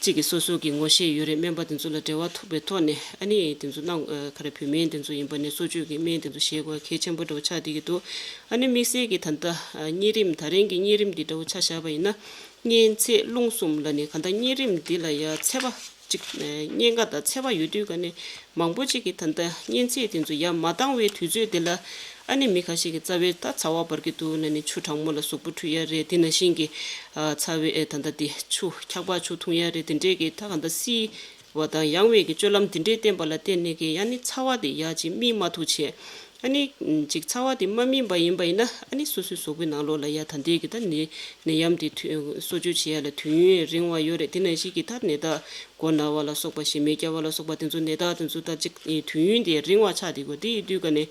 གཅིག་གི་སོ་སོ་གི་ངོ་ཤེས་ཡོད་རེད། སྨན་པ་དེ་ཚོ་ལ་འབྲེལ་བ་ཐུབ་པའི་ཐོག་ནས་ཨ་ནི་དེ་ཚོ་གནང་ཨ་ག་རེ་བོད་སྨན་དེ་ཚོ་ཡིན་པ་ནས་གསོ་བཅོས་ཀྱི་སྨན་དེ་ཚོ་བཞེས་དགོས་གལ་ཆེན་པོ་འདྲ་བོ་ཆགས་བསྡད་ཀྱི་འདུག་ཨ་ནི་དམིགས་བསལ་གྱི་ད་ལྟ་ཨ་གཉན་རིམས་ད་རིང་གི་གཉན་རིམས་འདི་འདྲ་བོ་ཆ་བཞག་པ་ཡིན་ན། གཉན་ཚད་རླུང་གསུམ་ལ་ནི་གང་ལྟར་གཉན་རིམས་འདི་ལ་ཡང་ཚད་པ་གཅིག་གཉན་ཁ་དང་ཚད་པ་ཡོད་དུས་ག་ནས་མང་པོ་ཅིག་གིས་ད་ལྟ་གཉན་ཚད་དེ་ཚོ་ཡར་མ་བཏང་བའི་དུས་ཚོད་དེ་ལ་ ཨ་ནི་མི་ཁ་ཤས་ཀྱིས་རྩ་བའི་ད་ཚ་བ་འབར་གྱི་འདུག་ལབ་ནས་ཆུ་གྲང་མོ་ལ་གཟུགས་པོ་འཁྲུད་ཡ་རེད། དེ་ནང་བཞིན་གྱི་ཨ་ཚ་བའི་ཨེ་ད་ལྟ་དེ་ཆུ་འཁྱག་པ་ཆུ་འཐུང་ཡ་རེད། དེ་འདྲས་ཀྱི་ད་གང་ལྟར་བསིལ་བ་དང་ཡང་བའི་གི་སྤྱོད་ལམ་དེ་འདྲས་བསྟེན་པ་ལ་བརྟེན་ནས་ཀྱི་ཡང་ནི་ཚ་བ་དེ་ཡར་ཅིག་སྨིན་མ་ཐུབ་བྱས། ཨ་ནི་ཅིག་ཚ་བ་དེ་མ་སྨིན་པ་ཡིན་པ་ཡིན་ན་ཨ་ནི་སོ་སོའི་གཟུགས་པོའི་ནང་ལོགས་ལ་ཡ་ད་ལྟའི་གི་ད་ནད་ནད་ཡམས་དེ་གསོ་བཅོས་བྱེད་ཡ་ལ་དུས་ཡུན་རིང་བ་ཡོད་རེད། དེ་ནང་བཞིན་གྱི་ད་ནད་རྟགས་མགོ་ན་བ་ལ་སོགས་པ་ཞེ་མེར་སྐྱ་བ་ལ་སོགས་པ་དེ་ཚོ་ནད་རྟགས་དེ་ཚོ་ད་ཅིག་དུས་ཡུན་དེ་རིང་བ་ཆགས་བསྡད་དགོས། དེ་ཡིན་དུས་ཀ་ནས།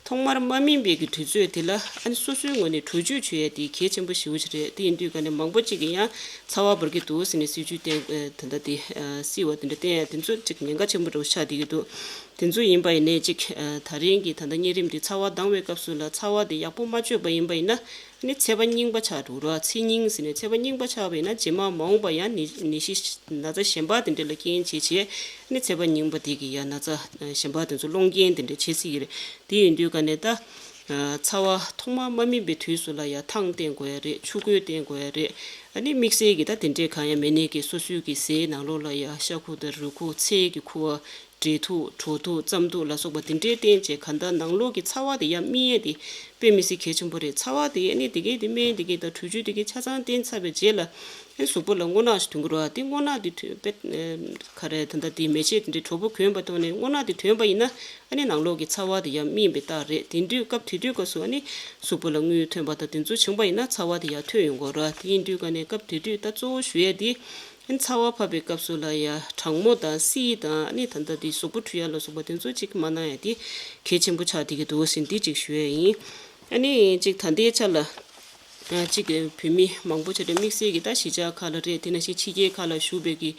ཐོག་མར་མ་སྨིན་པའི་གི་དུས་ཚོད་དེ་ལ་ཨ་ནི་སོ་སོའི་ངོས་ནས་འཕྲོ་གཅོད་བྱེད་ཡ་དེ་གལ་ཆེན་པོ་ཞེ་པོ་ཅིག་རེད། དེ་ཡིན་དུས་ཀ་ནས་མང་པོ་ཅིག་གིས་ཡང་ཚ་བ་འབར་གྱི་འདུག་ཟེར་ནས་སྲིད་ཇུས་བསྟན་ཨ་ད་ལྟ་དེ་ཨ་བསིལ་བ་དེ་འདྲ་བསྟན་ཡ་དེ་ཚོ་ཅིག་ཉེན་ཁ་ཆེན་པོ་འདྲ་བོ་ཆགས་བསྡད་ཀྱི་འདུག་དེ་ཚོ་ཡིན་པ་ཡིན་ནའི་ཅིག་ཨ་ད་རིང་གི་ད་ལྟ་གཉན་རིམས་དེ་ཚ་བ་ལྡང་བའི་སྐབས་སུ་ལ་ཚ་བ་དེ་ཡག་པོ་མ་བཅོས་པ་ཡིན་པ་ཡིན་ན་ཨ་ནི་ཚད་པ་རྙིང་པ་ཆགས་འགྲོ་ར། ཚད་རྙིང་ཟེར་ནས་ཚད་པ་རྙིང་པ་ཆགས་པ་ཡིན་ན་རྗེས་མ་མ་འོངས་པ་ཡང་ནད་ནད་གཞི་ན་ཚ་གཞན་པ་དེ་འདྲ་ལ་རྐྱེན་བྱེད་བྱས་ཨ་ནི་ཚད་པ་རྙིང་པ་དེ་གི་ཡང་ན་ཚ་གཞན་པ་དེ་ཚོ་སློང་རྐྱེན་དེ་འདྲ་བྱེད་སྲིད་ཀྱི་རེད། དེ་ཡིན་དུས་ཀ་ནས་ད། ཚ་བ་ཐོག་མ་མ་སྨིན་པའི་དུས་སུ་ལ་ཡ་ཐང་བསྟེན་དགོས་ཡ་རེད། ཆུ་ཁོལ་བསྟེན་དགོས་ཡ་རེད། ཨ་ནི་དམིགས་བསལ་གྱི་ད་དེ་འདྲས་གང་ཡང་མེད་ནའི་གི་སོ་སོའི་གི་ཟས་ནང་ལོགས་ལ་ཡ་ཤ་ཁུ་དང་རུས་ཁུ་ཚལ་གྱི་ཁུ་བ་འབྲས་ཐུག་གྲོ་ཐུག་རྩམ་ཐུག་ལ་སོགས་པ་དེ་འདྲས་བསྟེན་བྱས་གང་ལྟར་ནང་ལོགས་ཀྱི་ཚ་བ་དེ་ཡ་སྨིན་ཡ་དེ་དཔེ་མི་སྲིད་གལ་ཆེན་པོ་རེད། ཚ་བ་དེ་ཨ་ནི་དེ་གས་དེ་སྨན་དེ་གས་དང་དྲོད་བཅུད་དེ་གས་ཆ་ཚང་བསྟེན་ཚར་བའི་རྗེས་ལ། ཨེ་གཟུགས་པོ་ལ་རྔུལ་ནག་ཞིག་ཐོན་གྱི་རེད་བ། དེ་རྔུལ་ནག་དེ་ཐོན་པས་ཨེ་ག་རེ་ད་ལྟ་དེ་མེ་ལྕེ་དེ་འདྲའི་དྲོ་པོ་གྱོན་པ་ཐོག་ནས་རྔུལ་ནག་དེ་ཐོན་པ་ཡིན་ན་ཨ་ནི་ནང་ལོགས་ཀྱི་ཚ་བ་དེ་ཡང་སྨིན་པའི་རྟགས་རེད། དེ་དུས་སྐབས་དེ་དུས་སྐབས་སུ་ཨ་ནི་གཟུགས་པོ་ལ་རྔུལ་ཐོན་པ་དང་དེ་ཚོ་བྱུང་པ་ཡིན་ན་ཚ་བ་དེ་ཡང་ཐོན་ཡོང་གི་རེད་བ། དེ་ཡིན་དུས་ཀ་ནས་སྐབས་དེ་དུས་ད་གཙོ་བོ་ཞུ་ཡས་དེ་ཨ་ནི་ཚ་བ་ཕབ་པའི་སྐབས་སུ་ལ་ཡང་གྲང་མོ་དང་བསིལ་དང་ཨ་ནི་ད་ལྟ་དེ་གཟུགས་པོ་འཁྲུ་ཡ་ལ་སོགས་པ་དེ་ཚོ་གཅིག་མ་གནང་ཡ་དེ་གལ་ཆེན་པོ་ཆགས་བསྡད་ཀྱི་འདུག་ཟེར་འདི་གཅིག་ཞུ་ཡས་ཡིན། ཨ་ནི་གཅིག་ད་ལྟའི་ཆ་ལ། གཅིག་བོད་མི་མང་པོ་ཆ་རེད། དམིགས་བསལ་གྱི་ད་གཞིས་ཆགས་ཁག་ལ་རེད། དེ་ནང་བཞིན་ཕྱི་རྒྱལ་ཁག་ལ་བཞུགས་པའི་གི་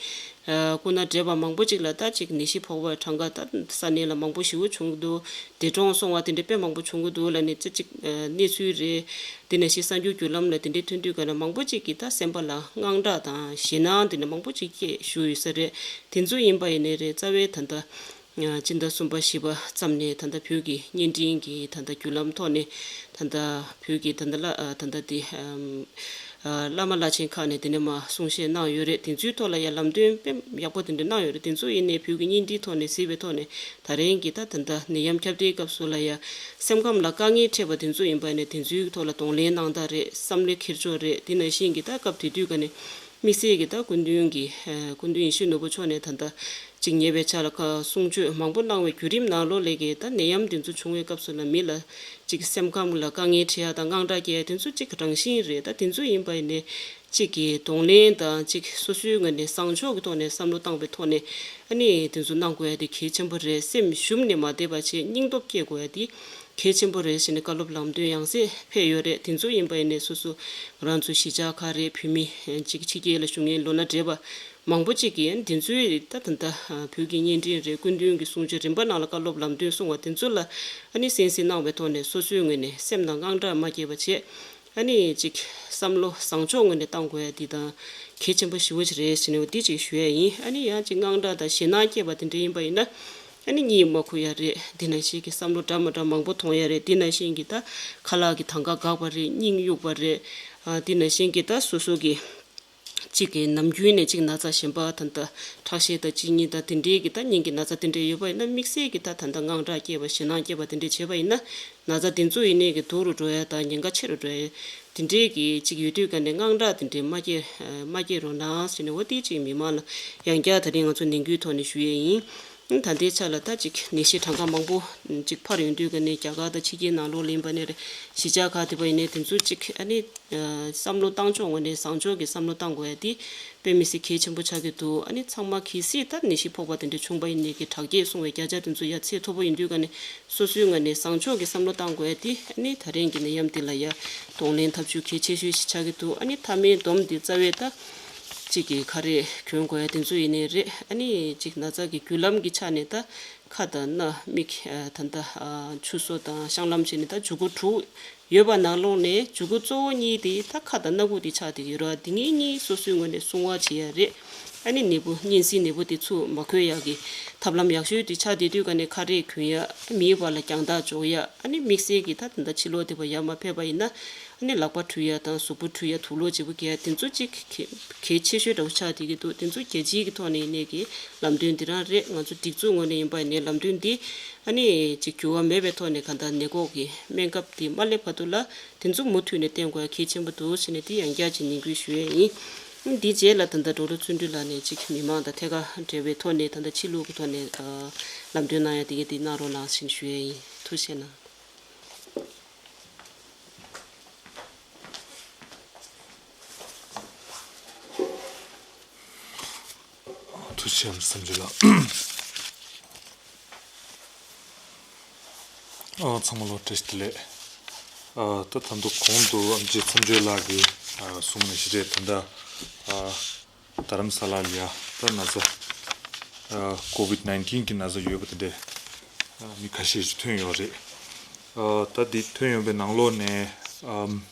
སྐུ་ན་བགྲེས་པ་མང་པོ་ཅིག་ལ་ད་གཅིག་ནད་གཞི་ཕོག་པ་གྲངས་ཀ་ད་ས་གནས་ལ་མང་པོ་ཞེ་པོ་བྱུང་གི་འདུག་འདས་གྲོངས་སོང་བ་དེ་འདྲ་དཔེ་མང་པོ་བྱུང་གི་འདུག་ལབ་ནས་ཅི་གཅིག་གནས་ཚུལ་རེད། དེ་ནང་བཞིན་གསར་འགྱུར་བརྒྱུད་ལམ་ལ་དེ་འདྲའི་ཐོན་དུས་ག་ལ་མང་པོ་ཅིག་གིས་ད་སེམས་པ་ལ་དངངས་སྐྲག་དང་ཞེད་སྣང་དེ་འདྲ་མང་པོ་ཅིག་སྐྱེས་བཞུགས་ཡོད་ས་རེད། དེ་ཚོ་ཡིན་པ་ཡིན་ནའི་རེད། རྩ་བའི་ད་ལྟ། སྤྱི་ཟླ་གསུམ་པ་བཞི་པ་ཙམ་ནས་ད་ལྟ་བོད་ཀྱི་བརྙན་འཕྲིན་གྱི་ད་ལྟ་བརྒྱུད་ལམ་ཐོག་ནས་ད་ལྟ་བོད་ཀྱི་ད་ལྟ་བླ་ད་ལྟ་དེ་བླ་མ་བླ་ཆེན་ཁག་ནས་དེ་ནས་མར་གསུང་བཤད་གནང་ཡོད་རེད། དེ་ཚོའི་ཐོག་ལ་ཡང་ལམ་སྟོན་དཔེ་ཡག་པོ་དེ་འདྲ་གནང་ཡོད་རེད། དེ་ཚོ་ཡིན་ནའི་བོད་ཀྱི་བརྙན་འཕྲིན་ཐོག་ནས་གཟིགས་པའི་ཐོག་ནས་ད་རིང་གི་ད་ད་ལྟ་ནད་ཡམས་ཁྱབ་གདལ་སྐབས་སུ་ལ་ཡང་སེམས་ཁམས་ལ་དཀའ་ངལ་འཕྲད་པ་དེ་ཚོ་ཡིན་པ་ནས་དེ་ཚོའི་ཐོག་ལ་གདོང་ལེན་གནང་སྟངས་རེད། བསམ་བློའི་འཁྱེར་ཕྱོགས་རེད། དེ་ནང་བཞིན་གྱི་ད་སྐབས་དེ་དུས་ཀ་ནས། དམིགས་བསལ་གྱི་ད་སྐུ་མདུན་གྱི་ཨ་སྐུ་མདུན་ཡིད་བཞིན་ནོར་བུ་མཆོག་ནས་ད་ལྟ་གཅིག་ཉེ་བའི་ཆར་ལ་ཁ་གསུང་ཆོས་མང་པོ་གནང་བའི་བརྒྱུད་རིམ་ནང་ལོགས་ལས་ཀྱི་ད་ནད་ཡམས་དེ་ཚོ་བྱུང་བའི་སྐབས་སུ་ལ་མི་ལ་གཅིག་སེམས་ཁམས་ལ་དཀའ་ངལ་འཕྲད་ཡ་དང་དངངས་སྐྲག་སྐྱེ་ཡ་དེ་ཚོ་གཅིག་རང་བཞིན་རེད། ད་དེ་ཚོ་ཡིན་པ་ཡིན་ནའི་གཅིག་གི་གདོང་ལེན་དང་གཅིག་སོ་སོའི་ངོས་ནས་བཟང་ཕྱོགས་ཀྱི་ཐོག་ནས་བསམ་བློ་བཏང་བའི་ཐོག་ནས་ཨ་ནི་དེ་ཚོ་གནང་དགོས་ཡ་དེ་གལ་ཆེན་པོ་རེད། སེམས་ཞུམ་ནས་མ་བསྡད་པ་བྱས་སྙིང་སྟོབས་སྐྱེ་དགོས་ཡ་དེ། གལ་ཆེན་པོ་རེད་ཟེར་ནས་བཀའ་སློབ་ལམ་སྟོན་ཡང་སེ་ཕེབས་ཡོད་རེད། དེ་ཚོ་ཡིན་པ་ཡིན་ནའི་སོ་སོ་ང་རང་ཚོ་གཞིས་ཆགས་ཁག་རེད། བོད་མི་གཅིག་ཕྱི་རྒྱལ་ལ་བཞུགས་མཁན་ལོ་ན་བགྲེས་པ་མང་པོ་གཅིག་གིས་དེ་ཚོའི་ད་ད་ལྟ་བོད་ཀྱི་བརྙན་འཕྲིན་རེད། སྐུ་མདུན་གྱི་གསུང་ཆོས་རིམ་པ་ནང་ལ་བཀའ་སློབ་ལམ་སྟོན་གསུང་བ་དེ་ཚོ་ལ་ཨ་ནི་གསན་གཟིགས་གནང་བའི་ཐོག་ནས་སོ་སོའི་ངོས་ནས་སེམས་ནང་དངངས་སྐྲག་མ་སྐྱེས་པ་བྱས། ཨ་ནི་གཅིག་བསམ་བློ་བཟང་ཕྱོགས་ངོས་ནས་གཏང་དགོས་ཡ་འདི་དང་གལ་ཆེན་པོ་ཞེ་པོ་ཅིག་རེད་ཟེར་ནས་འོ་འདི་གཅིག་ཞུ་ཡ་ཡིན། ཨ་ནི་ཡང་གཅིག་དངངས་སྐྲག་དང་ཞེད་སྣང་སྐྱེས་པ་དེ་འདྲ་ཡིན་པ་ཡིན་ན་ཨ་ནི་གཉིད་མ་ཁུག་ཡ་རེད། འདི་ནང་བཞིན་གྱི་བསམ་བློ་འདྲ་མི་འདྲ་མང་པོ་ཐོང་ཡ་རེད། འདི་ནང་བཞིན་གྱི་ད་ཁ་ལག་གི་དང་ག་འགག་པ་རེད། སྙིང་གཡུག་པ་རེད། ཨ་འདི་ནང་བཞིན་གྱི་ད་སོ་སོ་གི་གཅིག་གི་ནམ་རྒྱུན་ནས་གཅིག་ན་ཚ་གཞན་པ་ད་ལྟ་ཁྲག་ཤེད་དང་གཅིན་སྙི་དང་དེ་འདྲའི་གི་ད་སྙིང་གི་ན་ཚ་དེ་འདྲ་ཡོད་པ་ཡིན་ན་དམིགས་བསལ་གྱི་ད་ད་ལྟ་དངངས་སྐྲག་སྐྱེས་པ་ཞེད་སྣང་སྐྱེས་པ་དེ་འདྲ་བྱས་པ་ཡིན་ན། ན་ཚ་དེ་ཚོ་ཡིན་ནའི་གི་སྡུག་རུ་འགྲོ་ཡ་དང་ཉེན་ཁ་ཆེ་རུ་འགྲོ་ཡ་དེ་འདྲའི་གི་གཅིག་ཡོད་དུས་ག་ནས་དངངས་སྐྲག་དེ་འདྲའི་མ་སྐྱེ་མ་སྐྱེ་རོགས་གནང་ཟེར་ནས་འོ་དེ་གཅིག་མི་མང་ལ་ཡང་བསྐྱར་ད་རིང་ང་ཚོ་ནན་སྐུལ་ཐོག་ནས་ཞུ་ཡས་ཡིན། ད་ལྟའི་ཆ་ལ་ད་གཅིག་ནད་གཞི་གྲངས་ཀ་མང་པོ་གཅིག་འཕར་ཡོང་དུས་ག་ནས་རྒྱ་གར་དང་ཕྱི་རྒྱལ་ནང་ལོགས་ལ་ཡིན་པ་ནས་རེད། གཞིས་ཆགས་ཁག་དེ་པ་ཡིན་ནའི་དེ་ཚོ་གཅིག་ཨ་ནི་བསམ་བློ་བཏང་ཕྱོགས་ངོས་ནས་བཟང་ཕྱོགས་ཀྱི་བསམ་བློ་བཏང་དགོས་ཡ་དེ། དཔེ་མི་སྲིད་གལ་ཆེན་པོ་ཆགས་ཀྱི་འདུག་ཨ་ནི་ཚང་མ་གལ་སྲིད་ད་ནད་གཞི་ཕོག་པ་དེ་འདྲ་བྱུང་པ་ཡིན་ནའི་གི་དྲག་སྐྱེད་སོང་བའི་བརྒྱ་ཆ་དེ་ཚོ་ཡ་ཚད་མཐོ་པོ་ཡིན་དུས་ག་ནས་སོ་སོའི་ངོས་ནས་བཟང་ཕྱོགས་ཀྱི་བསམ་བློ་བཏང་དགོས་ཡ་དེ་ཨ་ནི་ད་རིང་གི་ནད་ཡམས་འདི་ལ་ཡ་གདོང་ལེན་ཐབས་ཇུས་གལ་ཆེ་ཤོས་ཤིག་ཆགས་ཀྱི་འདུག་ཨ་ནི་མཐའ་མའི་སྡོམ་འདི་རྩ་བའི་ད་གཅིག་གི་ཁ་རས་གྱོན་དགོས་ཡ་དེ་ཚོ་ཡིན་ནའི་རེད། ཨ་ནི་གཅིག་ན་ཚ་གི་བརྒྱུད་ལམ་གྱི་ཆ་ནས་ད་ཁ་དང་སྣ་མིག་ད་ལྟ་ཆུ་སོ་དང་བཤང་ལམ་བྱས་ནས་ད་འཇུག་སྒོ་དྲུག་ཡོད་པ་ནང་ལོགས་ནས་འཇུག་སྒོ་གཙོ་བོ་གཉིས་དེ་ད་ཁ་དང་སྣ་ཁུག་དེ་ཆགས་བསྡད་ཡོད་རེད་བ། དེ་གཉིས་གཉིས་སོ་སོའི་ངོས་ནས་སྲུང་བ་བྱེད་ཡ་རེད། ཨ་ནི་ནད་འབུ་གཉན་སྲིན་ནད་འབུ་དེ་ཚུར་མ་འགོས་ཡ་གི་ཐབས་ལམ་ཡག་ཤོས་དེ་ཆགས་བསྡད་དུས་ག་ནས་ཁ་རས་གྱོན་ཡ། མིའི་བར་ལ་རྒྱང་ཐག་འཇོག་ཡ། ཨ་ནི་དམིགས་བསལ་གྱི་ད་ད་ལྟ་ཕྱི་ལོགས་དེ་བ་ཡར་མར་ཕེབས་པ་ཡིན་ན་ཨ་ནི་ལག་པ་འཁྲུ་ཡ་དང་གཟུགས་པོ་འཁྲུ་ཡ། དུག་ལོག་བརྗེ་པོ་རྒྱག་ཡ་དེ་ཚོ་གཅིག་གལ་གལ་ཆེ་ཤོས་འདྲ་བོ་ཆགས་བསྡད་ཀྱི་འདུག་དེ་ཚོ་རྒྱལ་སྤྱིའི་གི་ཐོག་ནས་ཡིན་ནའི་གི་ལམ་སྟོན་དེ་རང་རེད། ང་ཚོ་སྒྲིག་འཛུགས་ངོས་ནས་ཡིན་པ་ཡིན་ནའི། ལམ་སྟོན་འདི་ཨ་ནི་ཅིག་འགྱུར་བ་མེད་པའི་ཐོག་ནས་གང་ལྟར་ནད་འགོག་གི་སྨན་ཁབ་འདི་མ་སླེབས་བར་དུ་ལ་དེ་ཚོ་མུ་མཐུད་ནས་བསྟེན་དགོས་ཡ་གལ་ཆེན་པོ་འདུག་ཟེར་ནས་འདི་ཡང་བསྐྱར་ཅིག་ནན་སྐུལ་ཞུ་ཡས་ཡིན། འདི་རྗེས་ལ་ད་ལྟ་འབྲོག་ལོ་བརྩོན་འགྲུས་ལགས་ནས་ཅིག་མི་མང་དང་ཐད་ཀར་འབྲེལ་བའི་ཐོག་ནས་ད་ལྟ་ཕྱི་ལུགས་ཀྱི་ཐོག་ནས་ལམ་སྟོན་གནང་ཡ་དེ་གས་འདི་གནང་རོགས་གནང་ཞེས་ཞུ་ཡས་ཡིན། ཐུགས་རྗེ་གནང་། ཐུགས་རྗེ་ཆེ་བསམ་བརྗོད་ལགས། ཨ་ཚང་མ་ལོ་བཀྲ་ཤིས་བདེ་ལེགས། ཨ་ད་ད་དུང་གོང་དུ་ཨམ་ཆི་བསམ་བརྗོད་ལགས་ཀྱིས་ཨ་གསུངས་ནས་ཞེ་དྲག་ད་ལྟ་ཨ་རྡ་རམ་ས་ལ་ལ་ཡ་ད་ན་ཚ་ཨ་ཀོ་ཝིད་ནའིན་ཊིན་གྱི་ན་ཚ་ཡོད་པ་དེ་འདྲས་ཨ་མི་ཁ་ཤས་ཤིག་ཐོན་ཡོད་རེད། ཨ་ད་འདི་ཐོན་ཡོད་པའི་ནང་ལོགས་ནས་ཨམ།